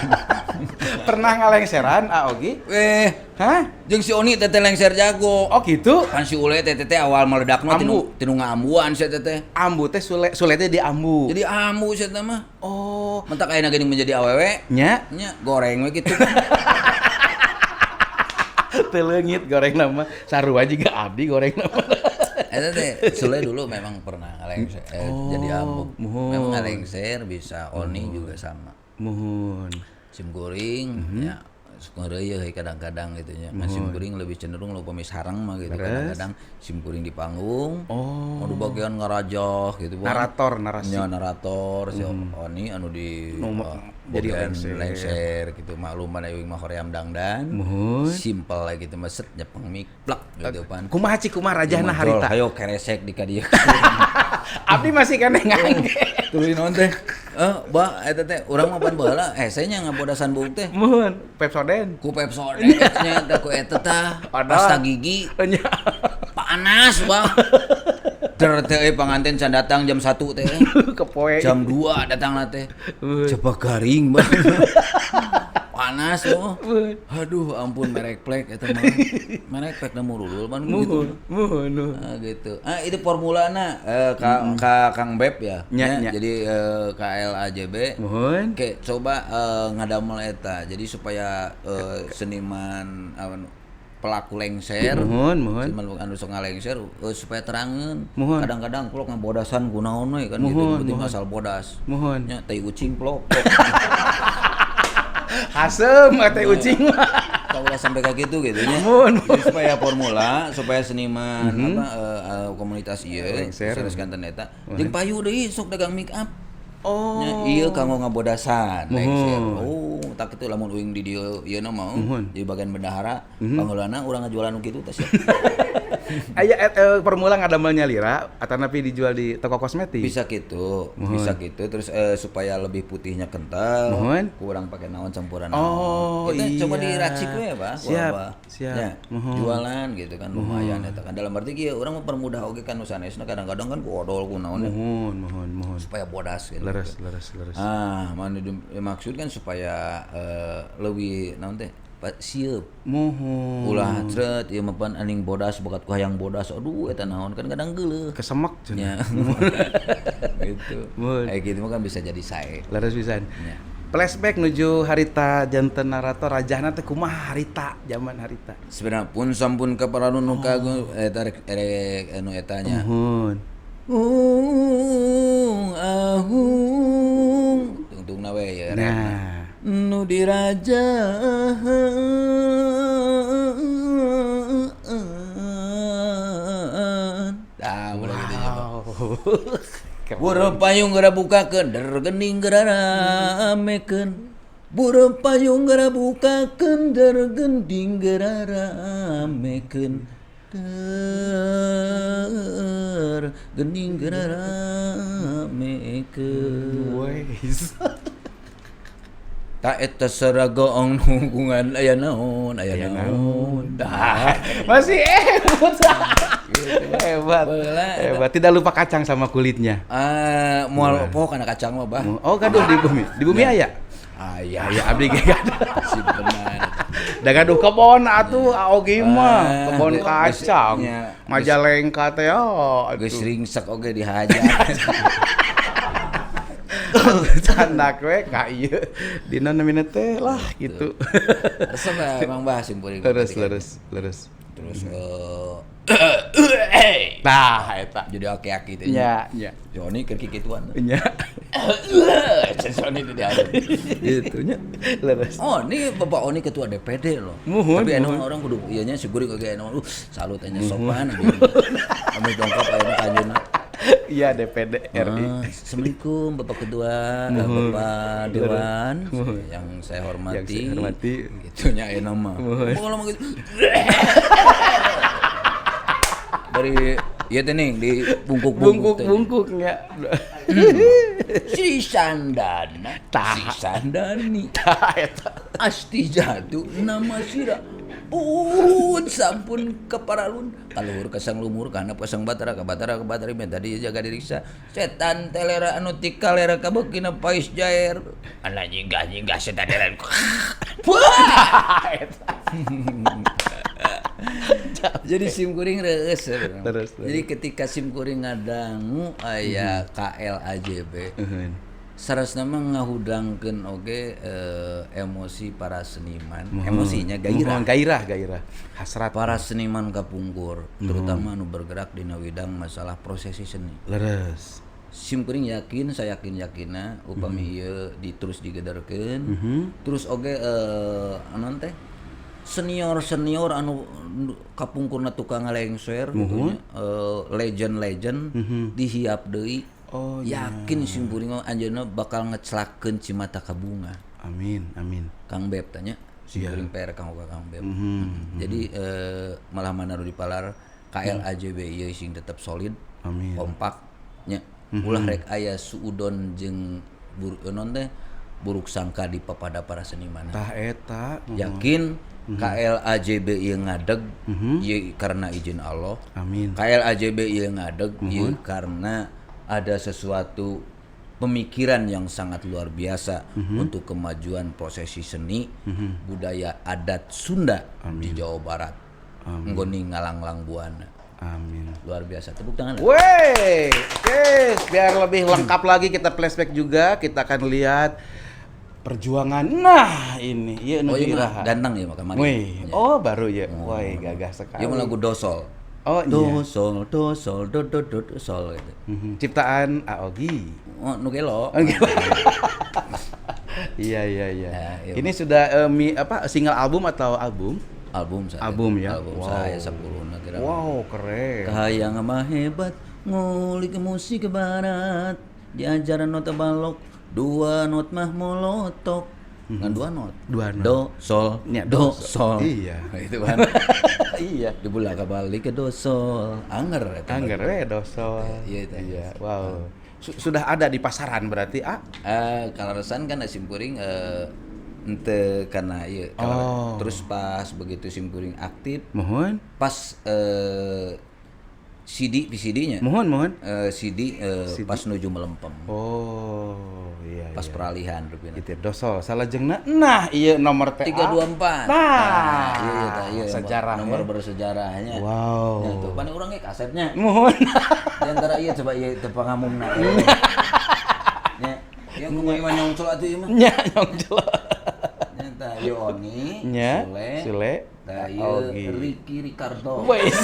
pernah ngalengseran Aogi? Hah? Jeung si Oni teh teh lengser jago. Oh gitu. Kan si Ule teh teh awal meledakna Ambu. tinu ngambuan sia teh teh. Ambu teh sule sule teh di ambu. Jadi ambu sia teh mah. Oh, Mentak ayeuna geuning menjadi awewe nya nya goreng we kitu. teu leungit goreng nama sarua juga abdi goreng nama. Eta teh Sule dulu memang pernah ngalengser jadi ambu. muhun. Memang ngalengser bisa Oni juga sama. Muhun. Sim kuring ya ngeureuyeuh kadang-kadang gitu nya. Kan sim kuring lebih cenderung lo pemis harang mah gitu kadang-kadang sim kuring di panggung. Oh. Anu bagian ngarajah gitu. Bang. Narator, narasi. Nya narator si Oni anu di jadi bagian lengser. lengser gitu makluman euing mah hoream dangdan. Muhun. Simpel lah gitu mah set nyepeng mic plak gitu pan. Kumaha cik kumaha rajahna Muncul, harita. Hayo keresek di ka dieu. Abdi masih keneh ngangge. Tuluy naon teh? Bah eta teh urang mah pan baheula hese nya ngabodasan buuk teh. Muhun, Pepsodent. Ku Pepsodent nya teh ku eta tah Padahal. pasta gigi Nya. panas bah. Der teh euy panganten can datang jam 1 teh. Kepoe. Jam 2 datang lah teh. Coba garing bah. Panas oh. Aduh ampun merek plek eta mah. Merek plek na murulul pan gitu. Muhun, muhun. Ah, gitu. Ah itu formulana ka Kang Beb ya. Nya, nya. Jadi KLAJB. Muhun. Oke, coba ngadamel eta. Jadi supaya seniman pelaku lengser, Muhun, muhun. seniman anu sok ngalengser supaya terangeun. Muhun. Kadang-kadang plok ngabodasan kunaon we kan gitu, Muhun, penting muhun. asal bodas. Muhun. Nya tai ucing plok. plok. Hasem teh ucing mah. Tau ulah sampai kayak gitu gitu nya. Muhun, Jadi supaya formula, supaya seniman apa komunitas ieu Lengser. sanes kanten eta. Jeung payu deui sok dagang make up. Oh. Nya ieu kanggo ngabodasan lengser. Oh, tak kitu lamun uing di dieu ieu na mah Muhun. di bagian bendahara, pangheulana urang ngajualan nu kitu teh sia. Aya formula ngadamel nyalira atanapi dijual di toko kosmetik. Bisa gitu, bisa gitu terus supaya lebih putihnya kental, Muhun. kurang pakai naon campuran Oh, naon. Kita coba iya. diracik we, Pak. ku Siap, Abah. siap. Ya, Muhun. jualan gitu kan lumayan eta kan. Dalam arti kieu urang mempermudah oge kan nu sanesna kadang-kadang kan ku odol ku naon ya, Muhun, muhun, muhun. supaya bodas gitu. Leres, leres, leres. Ah, mana maksud kan supaya lebih naon teh Sieup. Muhun. Ulah cret ieu mah pan aning bodas, bakat ku hayang bodas. Aduh, eta naon, kan kadang geuleuh. Kesemek cenah. Nya. Gitu. Muhun. Kayak gitu mah kan bisa jadi sae. Leres pisan. Nya. Flashback nuju harita janten narator, rajahna teh kumaha harita, zaman harita? Sebenarnya pun sampun kaparalun nu kagung eta rek rek anu eta nya. Muhun. Ung ahung tungtungna we ya. Nah. Nu dirajahan. Tah, mulai gitu nya. Wow. Buruh payung geura bukakeun, der gending geura ramekeun. Buruh payung geura bukakeun, der gending geura ramekeun. Der gending geura ramekeun. Wes. Ta eta saragoong hubungan aya naon, aya naon. Tah. Masih hebat. Hebat. Baheula. Hebat. Tidak lupa kacang sama kulitnya. Ah, moal poho kana kacang mah, Bah. Oh, gaduh di bumi. Di bumi aya. Aya. Aya, abdi ge gaduh. Simpenan. Da gaduh kebon atuh aogi mah, Ah, kebon kacang. nya. Majalengka teh oh, Geus atuh. ringsek oge dihajar. Candak we ka ieu. Dina namina teh lah gitu. Resep lah emang bah simpuring. Leres, leres, leres. Terus Tah eta. jadi aki-aki teh. Nya, nya. Joni keur kikituan. Nya. Joni itu diadu. Gitu nya. Leres. Oh, ini Bapak Oni ketua DPD loh. Muhun, Tapi emang orang kudu ieu nya siguring oge emang salut nya sopan. Ame dongkap ayeuna ka anjeunna. Iya, DPD RI. Ah, Assalamualaikum Bapak Ketua, Bapak Dewan yang saya hormati. Yang saya hormati. Itunya enak mah. Kalau mah gitu. Dari iya teh nih di bungkuk-bungkuk teh. Bungkuk-bungkuknya. Si Sandana, Tah. si Sandani. Tah eta. Asti jatuh nama sira pun sampun keparalun kaluhur kasang lumur kana pasang batara ka batara ka batara minta tadi jaga diriksa setan telera anu tikalera kabeukina pais jair ana nyinggah nyinggah setan telera. Wah! Jadi sim kuring reueus. Terus, terus. Jadi ketika sim kuring ngadangu aya KLAJB, Uhun. sarasna mah ngahudangkeun oge emosi para seniman, emosinya gairah. Muhun, gairah, gairah. Hasrat. Para seniman kapungkur, terutama anu bergerak dina widang masalah prosesi seni. Leres. Sim kuring yakin, saya yakin yakina upami ieu diterus digederkeun. Terus oge anu teh senior-senior anu kapungkurna tukang ngalengser gitu nya, legend-legend dihiap deui. Oh, yakin sim kuring mah anjeunna bakal ngecelakeun Cimata Kabunga. Amin, amin. Kang Beb tanya, sim kuring PR Kang Oga Kang Beb. Jadi malah mana nu dipalar KLAJB ieu sing tetep solid, Amin. kompak nya. Ulah rek aya suudon jeung non teh buruk sangka di papada para seniman. Tah eta. Yakin KLAJB ieu ngadeg ieu karena izin Allah. Amin. KLAJB ieu ngadeg ieu karena ada sesuatu pemikiran yang sangat luar biasa untuk kemajuan prosesi seni budaya adat Sunda di Jawa Barat. Nggoni ngalanglang buana. Amin. Luar biasa. Tepuk tangan. Wey, oke, biar lebih lengkap lagi kita flashback juga, kita akan lihat perjuangan. Nah, ini ieu nu Oh iya mah iraha. ganteng ya mah kamari. Wih, oh baru ya. Wah, gagah sekali. Ieu mah lagu Dosol. Oh, iya. Do sol do sol do do do do sol gitu. Ciptaan Aogi. Oh, nu gelo. Iya, iya, iya. Ya, iya. Ini sudah apa single album atau album? Album saya. Album ya? Album Wow. saya 10 na kira. Wow, keren. Kahayang mah hebat ngulik musik barat diajaran nota balok dua not mah molotok ngan dua not. Dua not. Do sol Ya, do do, sol. Iya. Itu kan. Iya. Dibelah balik ke do sol. Anger eta. Angger we dosol. Iya, itu. Iya, wow. Sudah ada di pasaran berarti, ah? Kalau resan kan sim kuring ente karena iya Oh. terus pas begitu sim kuring aktif Mohon. pas CD VCD-nya Mohon, mohon. CD, pas nuju melempem. Oh, iya Pas peralihan rupina. Itu dosol salajengna. Nah, iya nomor TA. 324. Nah, iya tah iya sejarah nomor ya. bersejarahnya. Wow. Ya, tuh paling urang ge kasepnya. Mohon. Di antara iya coba iya teu pangamumna. Nya, ya kumaha mah nyongcol atuh ieu mah. Nya nyongcol. Nya tah ieu Oni, Nya, Sule, Sule, tah ieu Ogi. Ricky Ricardo. Wes.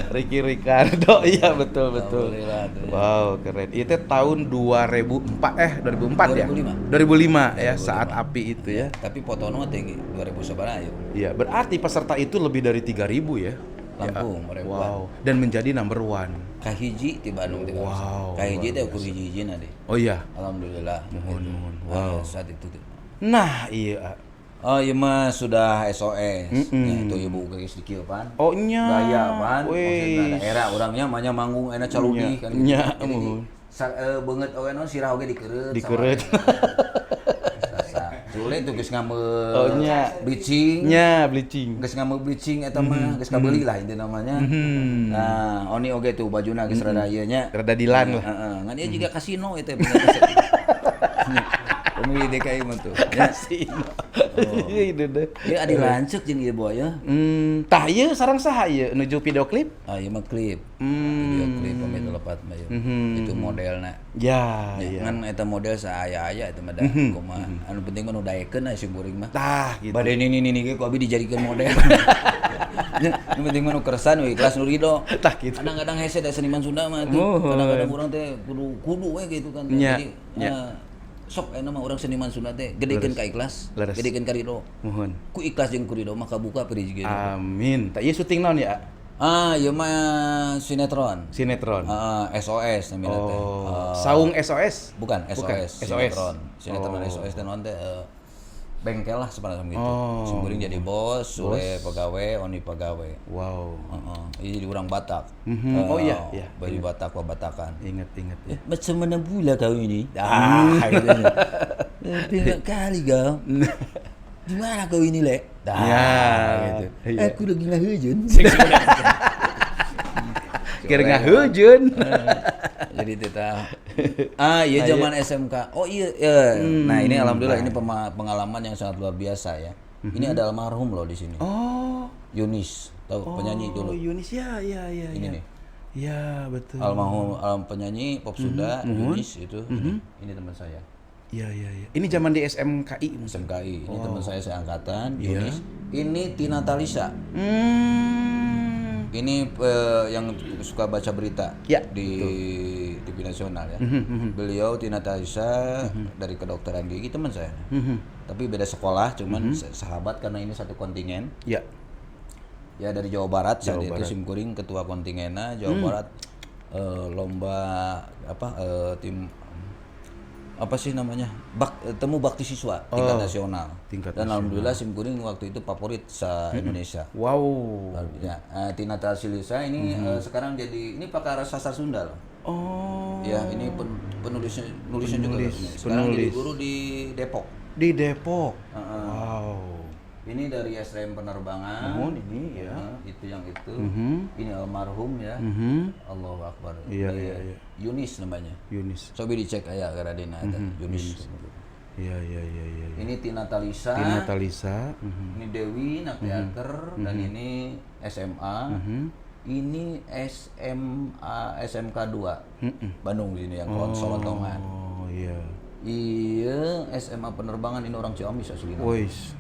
Ricky Ricardo, iya betul betul. Alhamdulillah tuh. Wow, keren. Itu tahun 2004 2004 ya? 2005. 2005 ya, saat api itu ya. Tapi fotono tinggi 2000 sabaraha ieu. Iya, berarti peserta itu lebih dari 3.000 ya. Lampung, ribuan. Wow, dan menjadi number one. Kahiji ti Bandung teh. Wow, Kahiji teh ukur hiji-hijina deh. Oh iya. Alhamdulillah. Mohon, Gitu. mohon. Wow. Saat itu tuh. Nah, iya. Oh iya mah sudah SOS. Ya, itu ibu geus dikieu pan. Oh nya. Gaya pan. Maksudna Wih. daerah orangnya mah manggung enak caludi kan gitu. Nya, Jadi, mohon. beungeut oge naon sirah oge dikeureut. Dikeureut. Sasa. Sule tuh geus ngameu Oh, nya. bleaching. Nya bleaching. Geus ngameu bleaching eta mah geus kabeuli lah inti namanya. Nah, Oni oge tuh bajuna geus rada ieu nya. Rada dilan lah. Heeh, ngan ieu juga kasino eta punya kaset. Pemilih DKI mah tuh. Ya. Kasino. Itu deh. Ieu adi lanceuk jeung ieu boy ya. Tah ieu sareng saha ieu nuju video klip? Ah, ieu mah klip. Video klip pamit lepat mah ieu. Itu modelna. Ya, Ya, iya. ngan eta model saaya-aya eta mah da kumaha. Anu penting mah nu daekeun aya simkuring mah. Tah gitu. Bade ini ini ge ku abi dijadikeun model. Ya, yang penting mah nu kersan we ikhlas nu ridho. Tah gitu. Kadang-kadang hese da seniman Sunda mah tuh. Kadang-kadang urang teh kudu kudu we gitu kan. Nya, Jadi sok aya mah urang seniman Sunda teh gedekeun ka ikhlas, Leres. gedekeun ka ridho. Mohon. Ku ikhlas jeung ku ridho mah kabuka rezeki. Amin. Tah ieu syuting naon ya? Ah, ieu mah sinetron. Sinetron. Ah, SOS namanya teh. Oh, Saung SOS. Bukan, SOS, Bukan, SOS. sinetron. Sinetron SOS teh naon teh bengkel lah sebenarnya gitu. Oh. Simkuring jadi bos, Sule pegawai, Oni pegawai. Wow. Heeh. Iya jadi orang Batak. Oh iya, iya. Baju Batak Batakan. Ingat ingat ya. Macam mana pula kau ini? Ah, gitu. Tengok kali kau. Di mana kau ini, Lek? Dah, Ya, gitu. iya. Aku lagi ngahujun. Kira ngahujun. Jadi tidak. Ah, iya zaman SMK. Oh iya, iya. Nah, ini alhamdulillah ini pengalaman yang sangat luar biasa ya. Ini ada almarhum loh di sini. Oh. Yunis, tahu penyanyi dulu. Oh, Yunis ya, ya, ya. Ini ya. nih. Ya, betul. Almarhum penyanyi pop Sunda Yunis itu. Ini teman saya. Iya, iya, iya. Ini zaman di SMKI. SMKI. Ini teman saya seangkatan, Yunis. Ini Tina Talisa. Ini yang suka baca berita Ya, di TV nasional ya. Beliau Tina Talisa dari kedokteran gigi teman saya. Tapi beda sekolah, cuman sahabat karena ini satu kontingen. Ya. Ya dari Jawa Barat saat itu Simkuring ketua kontingenna Jawa Barat lomba apa tim apa sih namanya temu bakti siswa tingkat nasional. Tingkat Dan alhamdulillah Simkuring waktu itu favorit se Indonesia. Wow. Ya, Tina Talisa ini sekarang jadi ini pakar sastra Sunda loh. Oh. Ya, ini penulisnya nulisnya juga. Penulis, Sekarang jadi penulis. guru di Depok. Di Depok. Wow. Ini dari SDM penerbangan. Mohon ini ya. Itu yang itu. Ini almarhum ya. Allahu Akbar. Iya, Ini iya, iya. Yunis namanya. Yunis. Coba dicek aya Karadina eta Yunis. Iya, iya, iya, iya. Ini Tina Talisa. Tina Talisa. Ini Dewi anak teater dan ini SMA. Ini SMA SMK 2. Bandung di sini yang Solotongan. Oh, iya. Iya, SMA penerbangan ini orang Ciamis aslinya. Wis.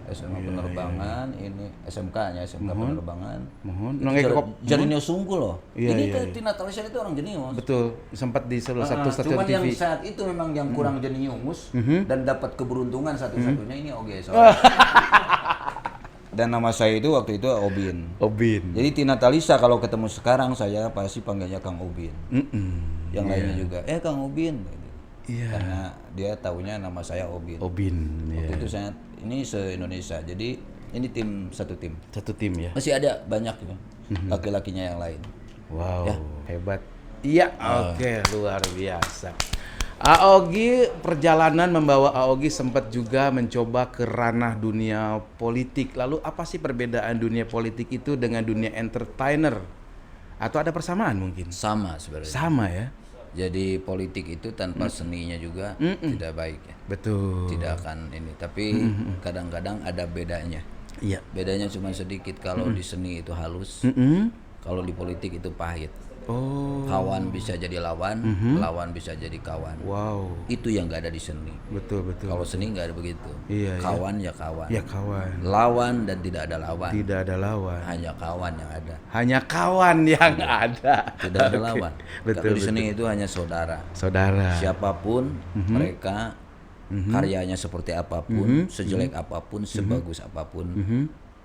SMA penerbangan, ini SMK-nya, SMK penerbangan. Mohon. Itu Nongke kop. Jenius sungguh loh. Iya, ini iya, tuh Tina Talisa itu orang jenius. Betul, sempat di salah satu Ah, stasiun cuman yang TV. saat itu memang yang kurang jenius dan dapat keberuntungan satu-satunya ini Oge soalnya. Dan nama saya itu waktu itu Obin. Obin. Jadi Tina Talisa kalau ketemu sekarang saya pasti panggilnya Kang Obin. Yang lainnya juga, Kang Obin. Gitu. Iya. Karena dia taunya nama saya Obin. Obin, ya. Waktu itu saya ini se-Indonesia. Jadi ini tim satu tim. Satu tim ya. Masih ada banyak ya laki-lakinya yang lain. Wow, hebat. Iya, oke, luar biasa. Aogi, perjalanan membawa Aogi sempat juga mencoba ke ranah dunia politik. Lalu apa sih perbedaan dunia politik itu dengan dunia entertainer? Atau ada persamaan mungkin? Sama sebenarnya. Sama ya. Jadi politik itu tanpa seninya juga tidak baik ya. Betul. Tidak akan ini. Tapi kadang-kadang ada bedanya. Iya. Bedanya cuma sedikit, kalau di seni itu halus, kalau di politik itu pahit. Oh. Kawan bisa jadi lawan, lawan bisa jadi kawan. Wow. Itu yang nggak ada di seni. Betul, betul. Kalau seni nggak ada begitu. Iya, iya. Kawan ya kawan. Ya kawan. Lawan dan tidak ada lawan. Tidak ada lawan. Hanya kawan yang ada. Hanya kawan yang ada. Tidak ada lawan. Betul, Kalau di seni itu hanya saudara. Saudara. Siapapun mereka, karyanya seperti apapun, sejelek apapun, sebagus apapun,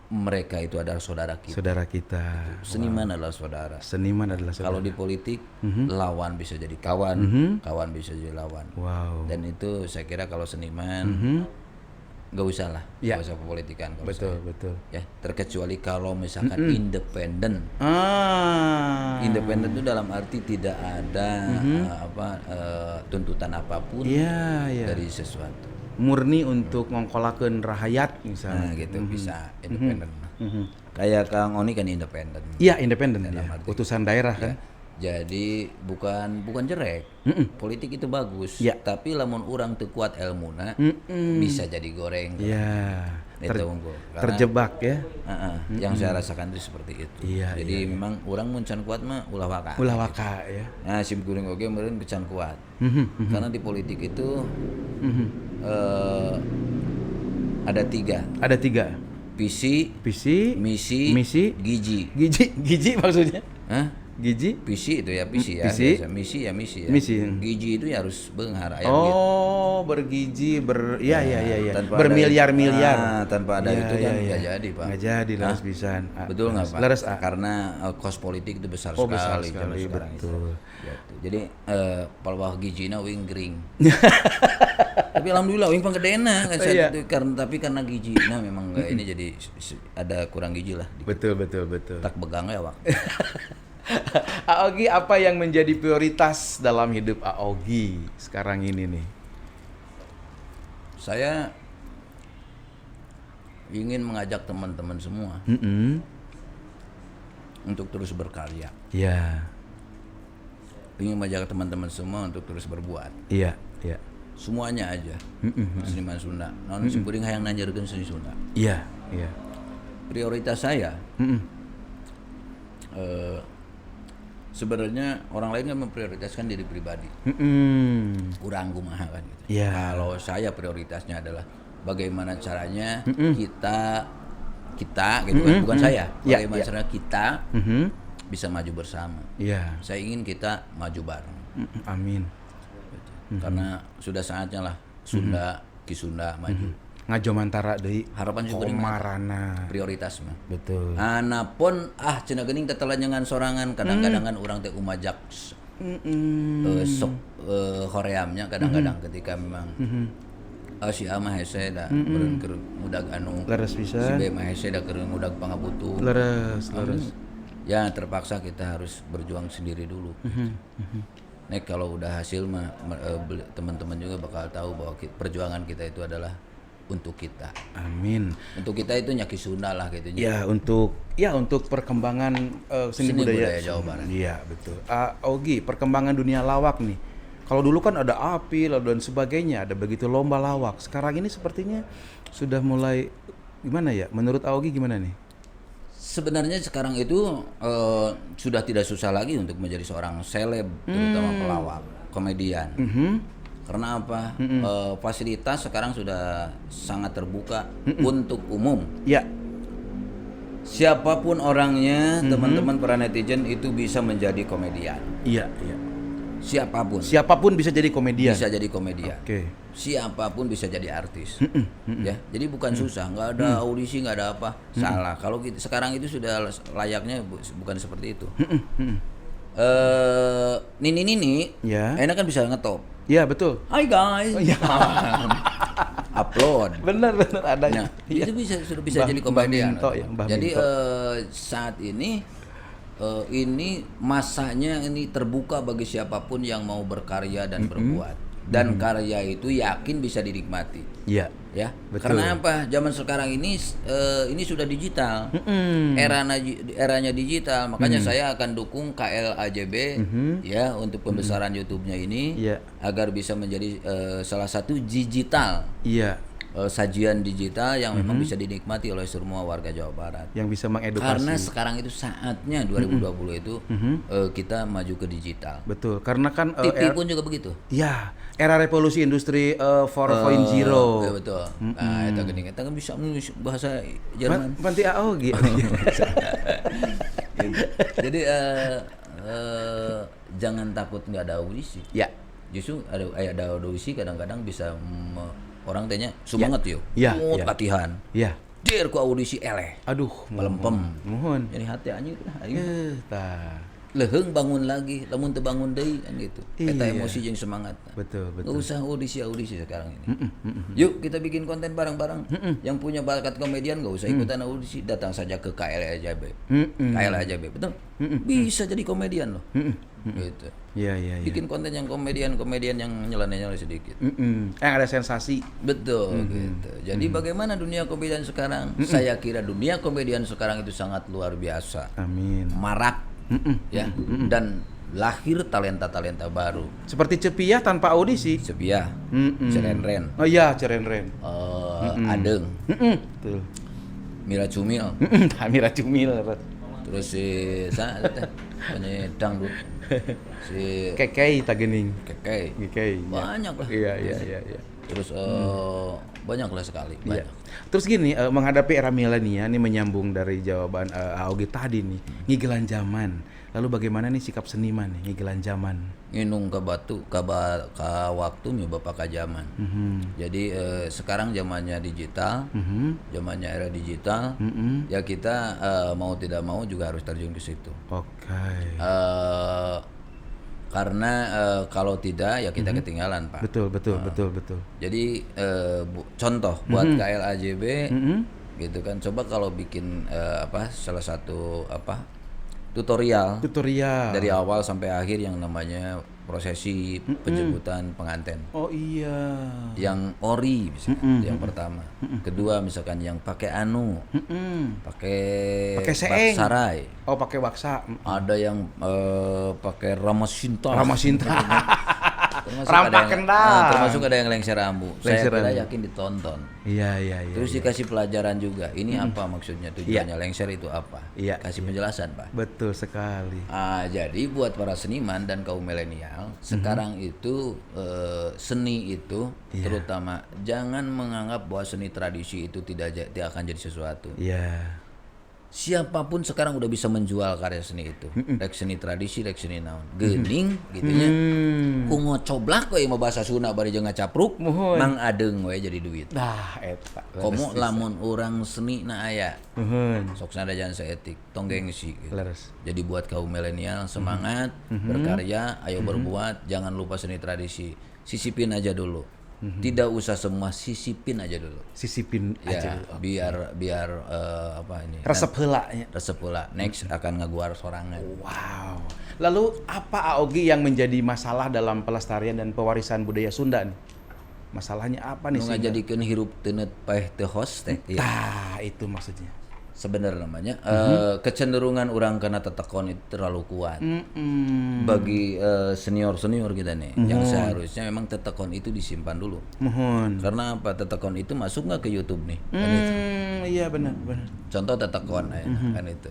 mereka itu adalah saudara kita. Saudara kita. Seniman adalah saudara. Seniman adalah saudara. Kalau di politik, lawan bisa jadi kawan, kawan bisa jadi lawan. Wow. Dan itu saya kira kalau seniman nggak usah lah, nggak usah perpolitikan. Kalau Betul, saya. Betul. Ya, terkecuali kalau misalkan independen. Independen itu dalam arti tidak ada tuntutan apapun dari sesuatu. Murni untuk ngongkolakeun rahayat misalnya. Nah, gitu bisa independen. Kayak Kang Oni kan independen. Iya, independen ya. Utusan daerah kan. Jadi bukan jelek. Politik itu bagus. Tapi lamun urang teu kuat elmuna bisa jadi goreng. Iya. Itu unggul. Terjebak ya. Yang saya rasakan itu seperti itu. Iya, jadi memang urang mun can kuat mah ulah waka. Ulah waka ya. Nah, sim kuring oge meureun can kuat. Karena di politik itu ada tiga. Ada tiga. Visi, Visi, misi, misi, gizi. Gizi, gizi maksudnya? Hah? Gizi? Visi itu ya visi ya. Visi. Biasa. Misi ya misi ya. Misi. Gizi itu ya harus beunghar aya duit. Oh, bergizi ya ya ya ya. Tanpa Bermiliar-miliar. Ada, tanpa ada Ya, itu kan ya, nggak ya. jadi, Pak. Nggak jadi, leres pisan. Ah, Betul nggak, Pak? Leres, ah. Karena kos politik itu besar Oh, besar sekali zaman sekali, sekarang itu. betul. Gitu. Jadi palwah gizina wing gering. Tapi alhamdulillah wing panggedena kan Iya. itu karena tapi karena gizina memang nggak ini jadi ada kurang gizi lah. Betul, betul, betul. Tak begang ya, Pak. Aogi, apa yang menjadi prioritas dalam hidup Aogi sekarang ini nih? Saya ingin mengajak teman-teman semua untuk terus berkarya. Iya. Ingin mengajak teman-teman semua untuk terus berbuat. Iya, iya. Semuanya aja. Seniman Sunda. Non simkuring hayang nanjarkeun seni Sunda. Iya, iya. Prioritas saya sebenarnya orang lain kan memprioritaskan diri pribadi. Kurang kumaha kan gitu. Iya. Kalau saya prioritasnya adalah bagaimana caranya kita gitu kan, bukan saya. Iya, Bagaimana iya. caranya kita bisa maju bersama. Iya. Saya ingin kita maju bareng. Amin. Gitu. Karena sudah saatnya lah Sunda, Ki Sunda maju. Ngajomantara deui. Harapan syukuring mah Komarana. prioritas mah. Betul. Anapun cenah geuning tetelanjangan sorangan kadang-kadang kan urang teh umajak sok horeamnya kadang-kadang ketika memang si A mah hese da meureun keur ngudag anu, Leres si pisan. B mah hese da keur ngudag pangabutuh. Leres, leres. Ya terpaksa kita harus berjuang sendiri dulu. Nek kalau udah hasil mah teman-teman juga bakal tahu bahwa perjuangan kita itu adalah untuk kita. Amin. Untuk kita itu nyaki Sunda lah gitu. Ya untuk perkembangan seni, Seni budaya. budaya Jawa Barat. Iya, betul. Ogi, perkembangan dunia lawak nih. Kalau dulu kan ada api lalu dan sebagainya, ada begitu lomba lawak. Sekarang ini sepertinya sudah mulai gimana ya? Menurut Aogi gimana nih? Sebenarnya sekarang itu sudah tidak susah lagi untuk menjadi seorang seleb, terutama pelawak, komedian. Karena apa? Fasilitas sekarang sudah sangat terbuka untuk umum. Ya. Siapapun orangnya, teman-teman para netizen itu bisa menjadi komedian. Iya, iya. Siapapun. Siapapun bisa jadi komedian. Bisa jadi komedian. Oke. Siapapun bisa jadi artis. Ya, jadi bukan susah, nggak ada audisi, nggak ada apa. Salah. Kalau kita, sekarang itu sudah layaknya bukan seperti itu. Nini Ya. enak kan bisa ngetop. Iya, betul. Hai guys. Upload. Benar, benar ada. Nah, itu bisa sudah bisa jadi Mbah komedian. Minto ya, Mbah Jadi Minto. Saat ini ini masanya ini terbuka bagi siapapun yang mau berkarya dan berbuat. Dan karya itu yakin bisa dinikmati. Iya. Ya, Betul. karena apa? Zaman sekarang ini ini sudah digital. Eranya digital, makanya saya akan dukung KLAJB ya untuk pembesaran YouTube-nya ini agar bisa menjadi salah satu digital. Iya. Sajian digital yang memang bisa dinikmati oleh semua warga Jawa Barat. Yang bisa mengedukasi. Karena sekarang itu saatnya 2020 itu kita maju ke digital. Betul, karena kan TV pun juga begitu. Ya, era revolusi industri 4.0. Ya, betul. Nah, itu gini, kita kan bisa bahasa Jerman. Panti AO gitu. Gitu. Jadi jangan takut nggak ada audisi. Ya. Justru ada audisi kadang-kadang bisa orang tanya semangat yuk, latihan, ya, dir ku audisi eleh, aduh, melempem, mohon, jadi hati anjir lah, leheng bangun lagi, lamun teu bangun deui kan gitu, eta emosi jeung semangat, betul, betul, nggak usah audisi sekarang ini, yuk kita bikin konten bareng-bareng, yang punya bakat komedian nggak usah ikutan audisi, datang saja ke KLAJB, KLAJB, betul, bisa jadi komedian loh, gitu. Iya, iya, iya. Bikin konten yang komedian yang nyeleneh-nyeleneh sedikit. Yang ada sensasi. Betul, gitu. Jadi bagaimana dunia komedian sekarang? Saya kira dunia komedian sekarang itu sangat luar biasa. Amin. Marak, ya. Dan lahir talenta-talenta baru. Seperti Cepiah tanpa audisi. Cepiah, Cerenren. Oh iya, Cerenren. Adeng. Betul. Mira Cumil. Mira Cumil. Terus si penyanyi dangdut. Si Kekei tagening. Kekei. Kekei. Banyak lah. Iya, iya, iya, iya. Terus banyak lah sekali, banyak. Iya. Terus gini, menghadapi era milenial ini menyambung dari jawaban Aogi tadi nih, ngigelan zaman. Lalu bagaimana nih sikap seniman nih ngigelan zaman? Nginung ke batu, ke waktu mi bapak ka zaman. Jadi sekarang zamannya digital, zamannya era digital, ya kita mau tidak mau juga harus terjun ke situ. Oke. Karena kalau tidak ya kita ketinggalan, Pak. Betul, betul, betul, betul. Jadi contoh buat KLAJB gitu kan, coba kalau bikin salah satu tutorial dari awal sampai akhir yang namanya prosesi penjemputan pengantin. Oh iya. Yang ori misalkan, itu yang pertama. Kedua misalkan yang pakai anu, pakai baksarai. Oh, pakai baksa. Ada yang pakai ramasinta. Ramasinta. Rampak kendang. Termasuk ada yang lengser ambu. Saya kira yakin ditonton. Iya, iya, iya. Terus dikasih pelajaran juga. Ini apa maksudnya, tujuannya lengser itu apa? Iya. Kasih penjelasan, Pak. Betul sekali. Jadi buat para seniman dan kaum milenial sekarang itu seni itu terutama jangan menganggap bahwa seni tradisi itu tidak akan jadi sesuatu. Iya. Siapapun sekarang udah bisa menjual karya seni itu. Rek seni tradisi, rek seni naon. Geuning gitu nya. Ku ngocoblak we mah bahasa Sunda bari jeung ngacapruk, mang adeung we jadi duit. Nah, eta. Komo lamun urang seni na aya. Muhun. Sok sanajan saeutik, tong gengsi gitu. Leres. Jadi buat kaum milenial semangat berkarya, ayo berbuat, jangan lupa seni tradisi. Sisipin aja dulu. Tidak usah semua, sisipin aja dulu. Sisipin ya, aja dulu. Biar biar apa ini? Resep heula nya. Resep heula. Next akan ngaguar sorangan. Wow. Lalu apa Aogi yang menjadi masalah dalam pelestarian dan pewarisan budaya Sunda nih? Masalahnya apa nih? Nu ngajadikeun hirup teu paeh teu hos teh. Tah, itu maksudnya. Sebenarnya namanya kecenderungan orang karena tetekon itu terlalu kuat bagi senior-senior kita nih yang seharusnya memang tetekon itu disimpan dulu. Karena apa, tetekon itu masuk nggak ke YouTube nih? Kan itu. Iya benar, benar. Contoh tetekon ya, kan itu.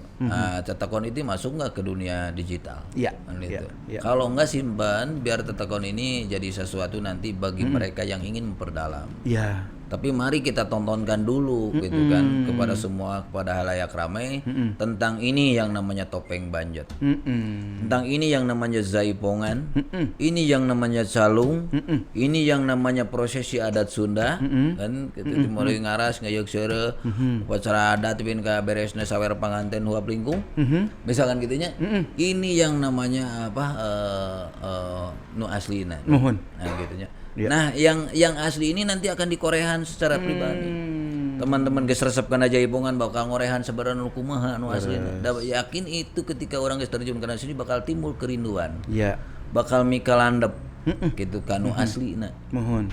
Tetekon itu masuk nggak ke dunia digital? Iya. Kan itu. Iya. Kalau nggak simpan, biar tetekon ini jadi sesuatu nanti bagi mereka yang ingin memperdalam. Iya. Tapi mari kita tontonkan dulu gitu kan kepada semua, kepada halayak ramai tentang ini yang namanya topeng banjet, tentang ini yang namanya jaipongan, ini yang namanya calung, ini yang namanya prosesi adat Sunda kan gitu, mulai ngaras ngayeuk seureuh, upacara adat bin ka beresna sawer panganten huap lingkung, misalkan gitunya, ini yang namanya apa nu aslina. Mohon. Nah gitunya. Yeah. Nah, yang asli ini nanti akan dikorehan secara pribadi. Teman-teman geus resep kana jaipongan bakal ngorehan sebenarnya nu kumaha nu aslina. Yakin itu ketika orang geus terjun kana sini bakal timbul kerinduan. Iya. Bakal mikalandep. Gitu ka nu aslina. Muhun.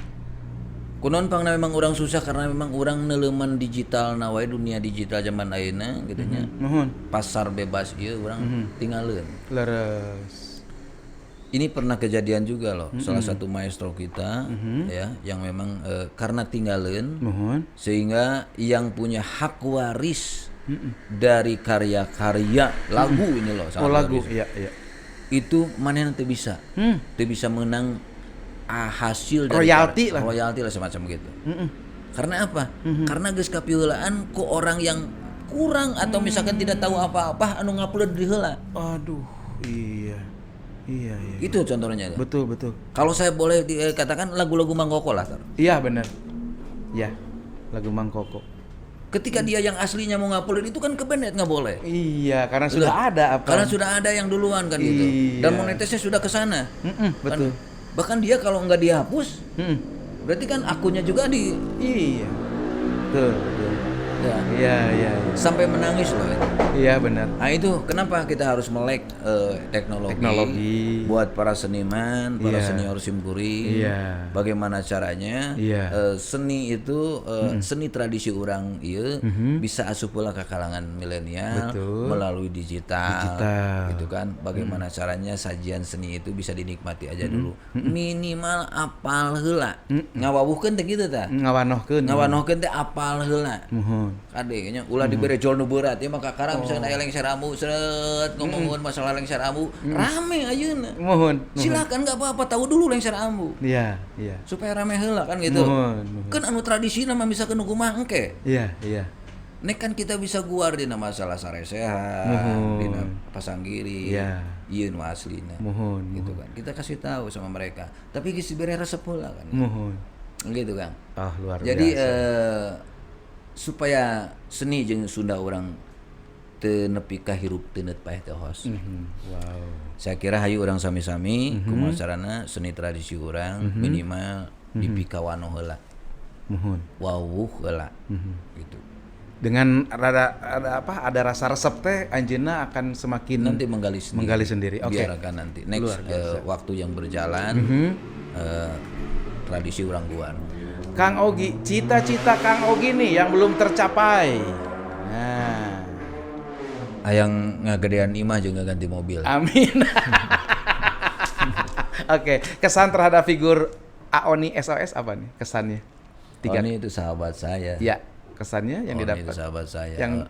Kunaon pangna memang urang susah, karena memang urang neuleuman digital na wae, dunia digital zaman ayeuna gitu nya. Muhun. Pasar bebas ieu urang tinggalin. Leres. Ini pernah kejadian juga loh, salah satu maestro kita ya yang memang karena tinggalin Muhun. sehingga yang punya hak waris dari karya-karya lagu ini loh, Oh, sangat lagu. waris. Iya. Itu mana nanti bisa, bisa menang hasil dari Royalti lah. Royalti lah semacam gitu. Karena apa? Karena geus kapiheulaan ku orang yang kurang atau misalkan tidak tahu apa-apa anu ngupload di heula. Aduh, iya. Iya. Itu contohnya. Betul, betul. Kalau saya boleh dikatakan lagu-lagu Mang Koko lah. Tar. Iya, benar. Iya. Lagu Mang Koko. Ketika dia yang aslinya mau ngupload itu kan kebenet nggak boleh. Iya, karena sudah ada apa? Karena sudah ada yang duluan kan gitu. Iya. Dan monetisnya sudah ke sana. Betul. Kan, bahkan dia kalau nggak dihapus, berarti kan akunnya juga di Iya. Betul, betul. ya, Iya. sampai menangis loh itu. Iya, benar. Nah itu kenapa kita harus melek teknologi buat para seniman, para senior simkuring. Iya. Bagaimana caranya seni itu seni tradisi orang ieu bisa asup pula ke kalangan milenial melalui digital. Gitu kan. Bagaimana caranya sajian seni itu bisa dinikmati aja dulu. Minimal apal heula. Ngawawuhkeun teh kitu tah. Ngawanohkeun. Ngawanohkeun teh apal heula. Muhun. Kade nya ulah dibere jol nu berat ya maka karang misalkan aya lengser ambu seret ngomongkeun masalah lengser ambu rame ayeuna. Muhun. Silakan nggak apa-apa tahu dulu lengser ambu. Iya, iya. Supaya rame heula kan gitu. Muhun. Kan anu tradisina mah misalkan nu kumaha engke. Iya, iya. Nek kan kita bisa guar dina masalah saresehan, dina pasanggiri. Iya. Ieu nu aslina. Muhun. Gitu kan. Kita kasih tahu sama mereka. Tapi geus dibere resep heula kan. Muhun. Gitu kan. Ah, luar Jadi biasa. Supaya seni jeung Sunda orang teu nepi ka hirup teu neut paeh teh hos. Wow. Saya kira hayu urang sami-sami kumaha carana seni tradisi urang minimal dipikawano heula. Muhun. Wawuh heula. Gitu. Dengan rada ada apa? Ada rasa resep teh anjeunna akan semakin Nanti menggali sendiri. Menggali sendiri. Oke. Biarkan nanti next waktu yang berjalan tradisi urang guar. Kang Ogi, cita-cita Kang Ogi nih yang belum tercapai. Nah. Hayang ngagedean imah jeung ngaganti mobil. Amin. Oke, kesan terhadap figur Aoni SOS apa nih kesannya? Tiga. Oni itu sahabat saya. Ya, kesannya yang Oni didapat. itu sahabat saya. Yang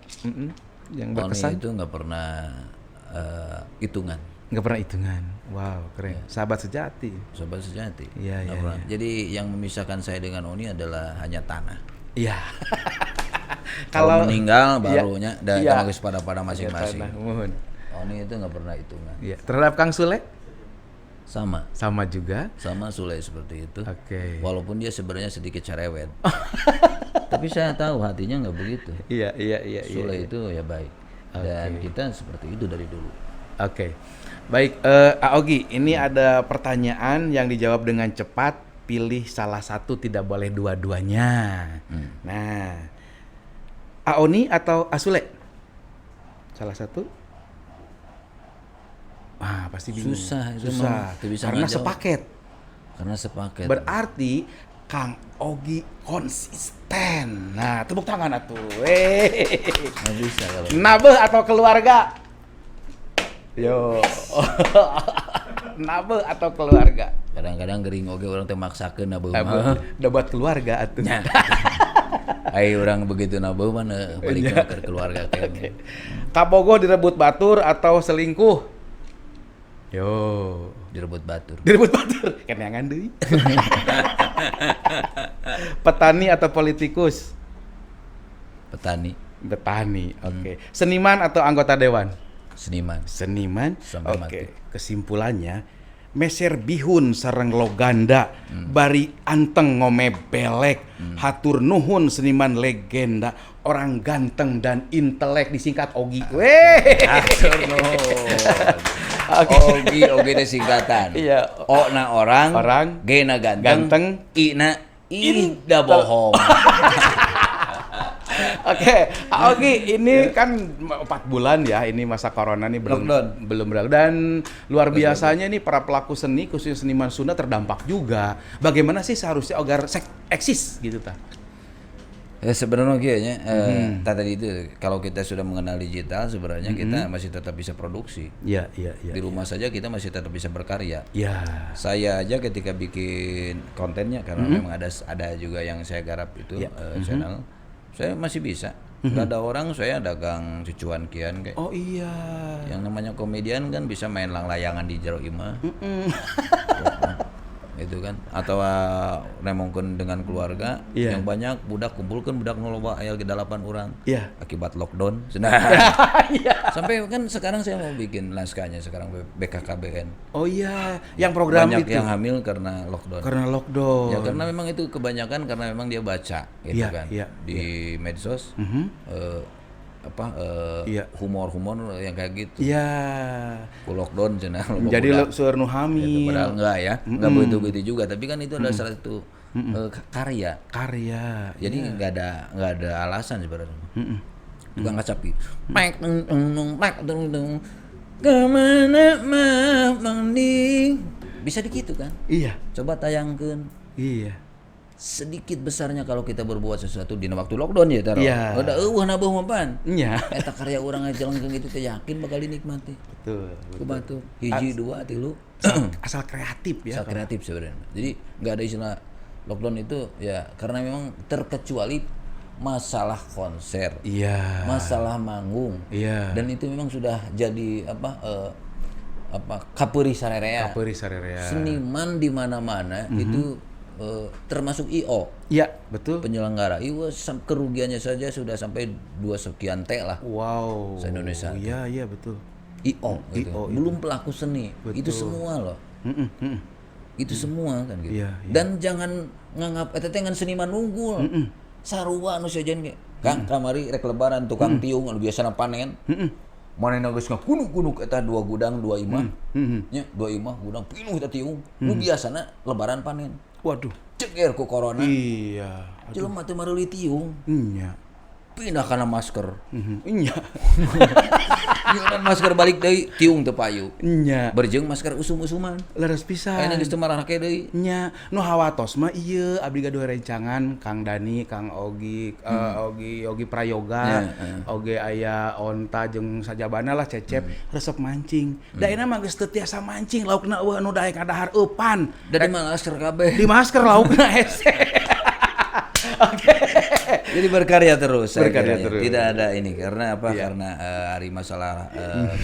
yang berkesan. Oni itu nggak pernah hitungan. Nggak pernah hitungan. Wow, keren. Ya. Sahabat sejati. Sahabat sejati. Iya, iya. Ya. Jadi yang memisahkan saya dengan Oni adalah hanya tanah. Iya. Kalau meninggal barunya dan ya, pada masing-masing. Ya, mohon. Oni itu nggak pernah hitungan. Iya. Terhadap Kang Sule? Sama. Sama juga. Sama Sule seperti itu. Oke. Okay. Walaupun dia sebenarnya sedikit cerewet. Tapi saya tahu hatinya nggak begitu. Iya, iya, iya. Sule iya, itu ya baik. Okay. Dan kita seperti itu dari dulu. Oke. Okay. Baik, Aogi, ini ada pertanyaan yang dijawab dengan cepat. Pilih salah satu, tidak boleh dua-duanya. Nah, Aoni atau Asule? Salah satu? Ah, pasti bingung. Susah, itu susah. Bisa karena ngajawab. Sepaket. Karena sepaket. Berarti Kang Ogi konsisten. Nah, tepuk tangan atuh. Nggak bisa kalau. Nabeh atau keluarga? Yo. Nabeh atau keluarga? Kadang-kadang gering oge orang teh maksakeun nabeh mah. Udah buat keluarga atuh. Ai orang begitu nabeh mah balik ke keluarga teh. Okay. Kabogoh direbut batur atau selingkuh? Yo, direbut batur. Direbut batur. Kenyangan deui. Petani atau politikus? Petani. Petani, oke. Okay. Seniman atau anggota dewan? Seniman. Seniman. Sampai oke. mati. Kesimpulannya, meser bihun sareng loganda, bari anteng ngome belek, hatur nuhun seniman legenda, orang ganteng dan intelek disingkat Ogi. Weh. Hatur nuhun. Okay. Ogi, Ogi itu singkatan. Iya. O na orang, orang, G na ganteng, ganteng, I na ida bohong. Oke, Ogi, ini kan 4 bulan ya, ini masa corona nih belum Lockdown. Belum berlalu dan luar biasanya nih para pelaku seni khususnya seniman Sunda terdampak juga. Bagaimana sih seharusnya agar eksis gitu ta? Ya sebenarnya kayaknya tadi itu kalau kita sudah mengenal digital, sebenarnya kita masih tetap bisa produksi. Iya. Di rumah saja kita masih tetap bisa berkarya. Saya aja ketika bikin kontennya, karena memang ada juga yang saya garap itu channel, saya masih bisa. Nggak ada orang, saya dagang cucuan kian kayak. Oh iya. Yang namanya komedian kan bisa main lang layangan di jero imah. Itu kan atau nemongkeun dengan keluarga yang banyak budak, kumpulkan budak nu loba, aya ge dalapan orang akibat lockdown. Nah, sampai kan sekarang saya mau bikin naskahnya sekarang BKKBN. Oh iya, yang program Banyak itu yang hamil karena lockdown. Karena lockdown. Ya karena memang itu kebanyakan karena memang dia baca gitu kan di medsos apa humor-humor yang kayak gitu. Ku lockdown cenah loba Jadi budak. Seueur nu Gitu. hamil. Padahal enggak ya, enggak begitu-begitu juga, tapi kan itu adalah salah satu karya. Karya. Jadi nggak ada alasan sebenarnya. Tukang kacapi. Mek tung tung tung mek tung tung. Kemana mah mandi? Bisa dikitu kan? Iya. Coba tayangkan. Sedikit besarnya kalau kita berbuat sesuatu di waktu lockdown ya taruh. Udah euweuh nabuh mah pan. Eta karya urang aja jelengkeung itu teh yakin bakal dinikmati. Betul. Ku batur. Hiji, dua, tilu. Asal kreatif ya. Asal kreatif sebenarnya. Jadi nggak ada istilah lockdown itu ya, karena memang terkecuali masalah konser, masalah manggung. Dan itu memang sudah jadi apa apa kapeurih sarerea. Kapeurih sarerea. Seniman di mana-mana itu termasuk IO, Iya, betul. Penyelenggara IO kerugiannya saja sudah sampai dua sekian T lah. Se-Indonesia. Iya, betul. IO gitu. IO itu. Belum pelaku seni. Itu semua loh. Itu semua kan gitu. Iya. Dan jangan nganggap eta teh ngan seniman unggul. Sarua anu sejen ge. Kang, kamari rek lebaran tukang tiung anu biasana panen. Manehna geus ngakunuk-kunuk eta dua gudang, dua imah. Nya, dua imah gudang pinuh eta tiung. Nu biasana lebaran panen. Waduh. Ceger ku corona. Jelema teu mareuli tiung. Pindah kana masker. Nyunan masker balik deui, tiung teu payu. Berjeng masker usum-usuman. Leres pisan. Ayeuna geus teu marake deui. Nya, nu hawatos mah ieu abdi gaduh rencangan Kang Dani, Kang Ogi, Ogi Ogi Prayoga, oge aya Onta jeung sajabana lah Cecep, resep mancing. Da ayeuna mah geus teu tiasa mancing, laukna euweuh anu daek ngadahar eupan. Da di masker kabeh. Di masker laukna hese. Oke. Jadi berkarya terus. Saya Berkarya kira ya. terus. Tidak ada ini karena apa? Karena hari masalah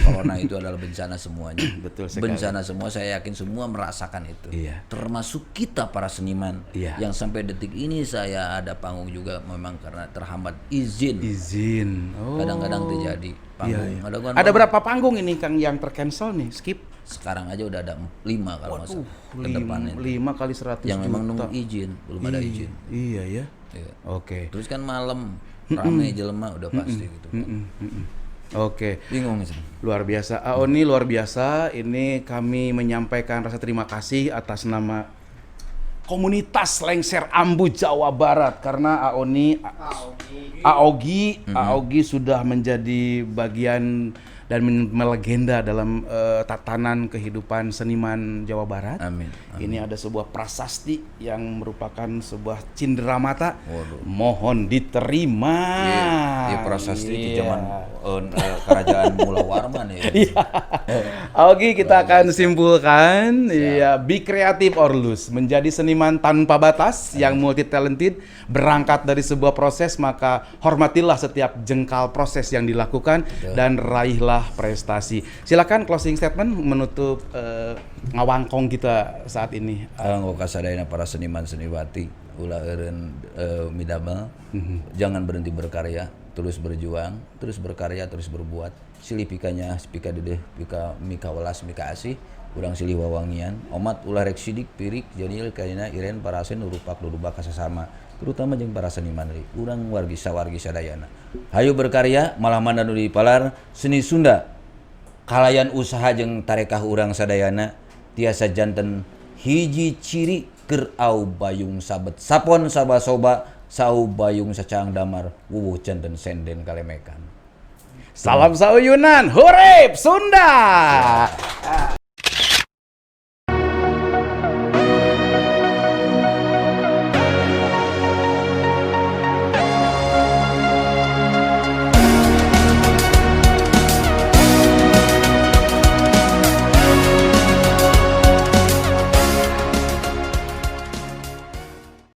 corona itu adalah bencana semuanya. Betul sekali. Bencana semua, saya yakin semua merasakan itu. Termasuk kita para seniman yang sampai detik ini saya ada panggung juga memang karena terhambat izin. Izin. Oh. Kadang-kadang terjadi panggung. Ada, kan Ada berapa panggung ini Kang yang tercancel nih? Skip. Sekarang aja udah ada lima kalau nggak salah ke depan itu. 5 kali 100 Yang memang juta. nunggu izin, belum ada izin. Iya ya. Iya. Oke. Terus kan malam rame jelema udah pasti gitu. Oke. Bingung sih. Luar biasa. Aoni luar biasa. Ini kami menyampaikan rasa terima kasih atas nama komunitas Lengser Ambu Jawa Barat karena Aoni Aogi Aogi sudah menjadi bagian dan melegenda dalam tatanan kehidupan seniman Jawa Barat. Amin. Ini ada sebuah prasasti yang merupakan sebuah cinderamata. Waduh. Mohon diterima. Iya, prasasti di zaman kerajaan Mula Warman ya. Iya. Oke, kita akan simpulkan. Iya, be creative or lose. Menjadi seniman tanpa batas yang multi talented berangkat dari sebuah proses, maka hormatilah setiap jengkal proses yang dilakukan dan raihlah prestasi. Silakan closing statement menutup ngawangkong kita saat ini. Kanggo kasadayana para seniman seniwati ulah eureun midamel, jangan berhenti berkarya, terus berjuang, terus berkarya, terus berbuat. Silih pikanya, pika dedeh, pika mika welas, mika asih, urang silih wawangian. Omat ulah rek sidik, pirik, janil, kaina, iren, parasen, nurupak, nurubak, kasasama. Terutama jeung para seniman deui. Urang wargi sawargi sadayana. Hayu berkarya, malah mana nu dipalar seni Sunda. Kalayan usaha jeung tarekah urang sadayana tiasa janten hiji ciri keur au bayung sabet sapon sabasoba. Sau bayung sacaang damar, wuwuh centen senden kalemekan. Salam sauyunan, hurip Sunda.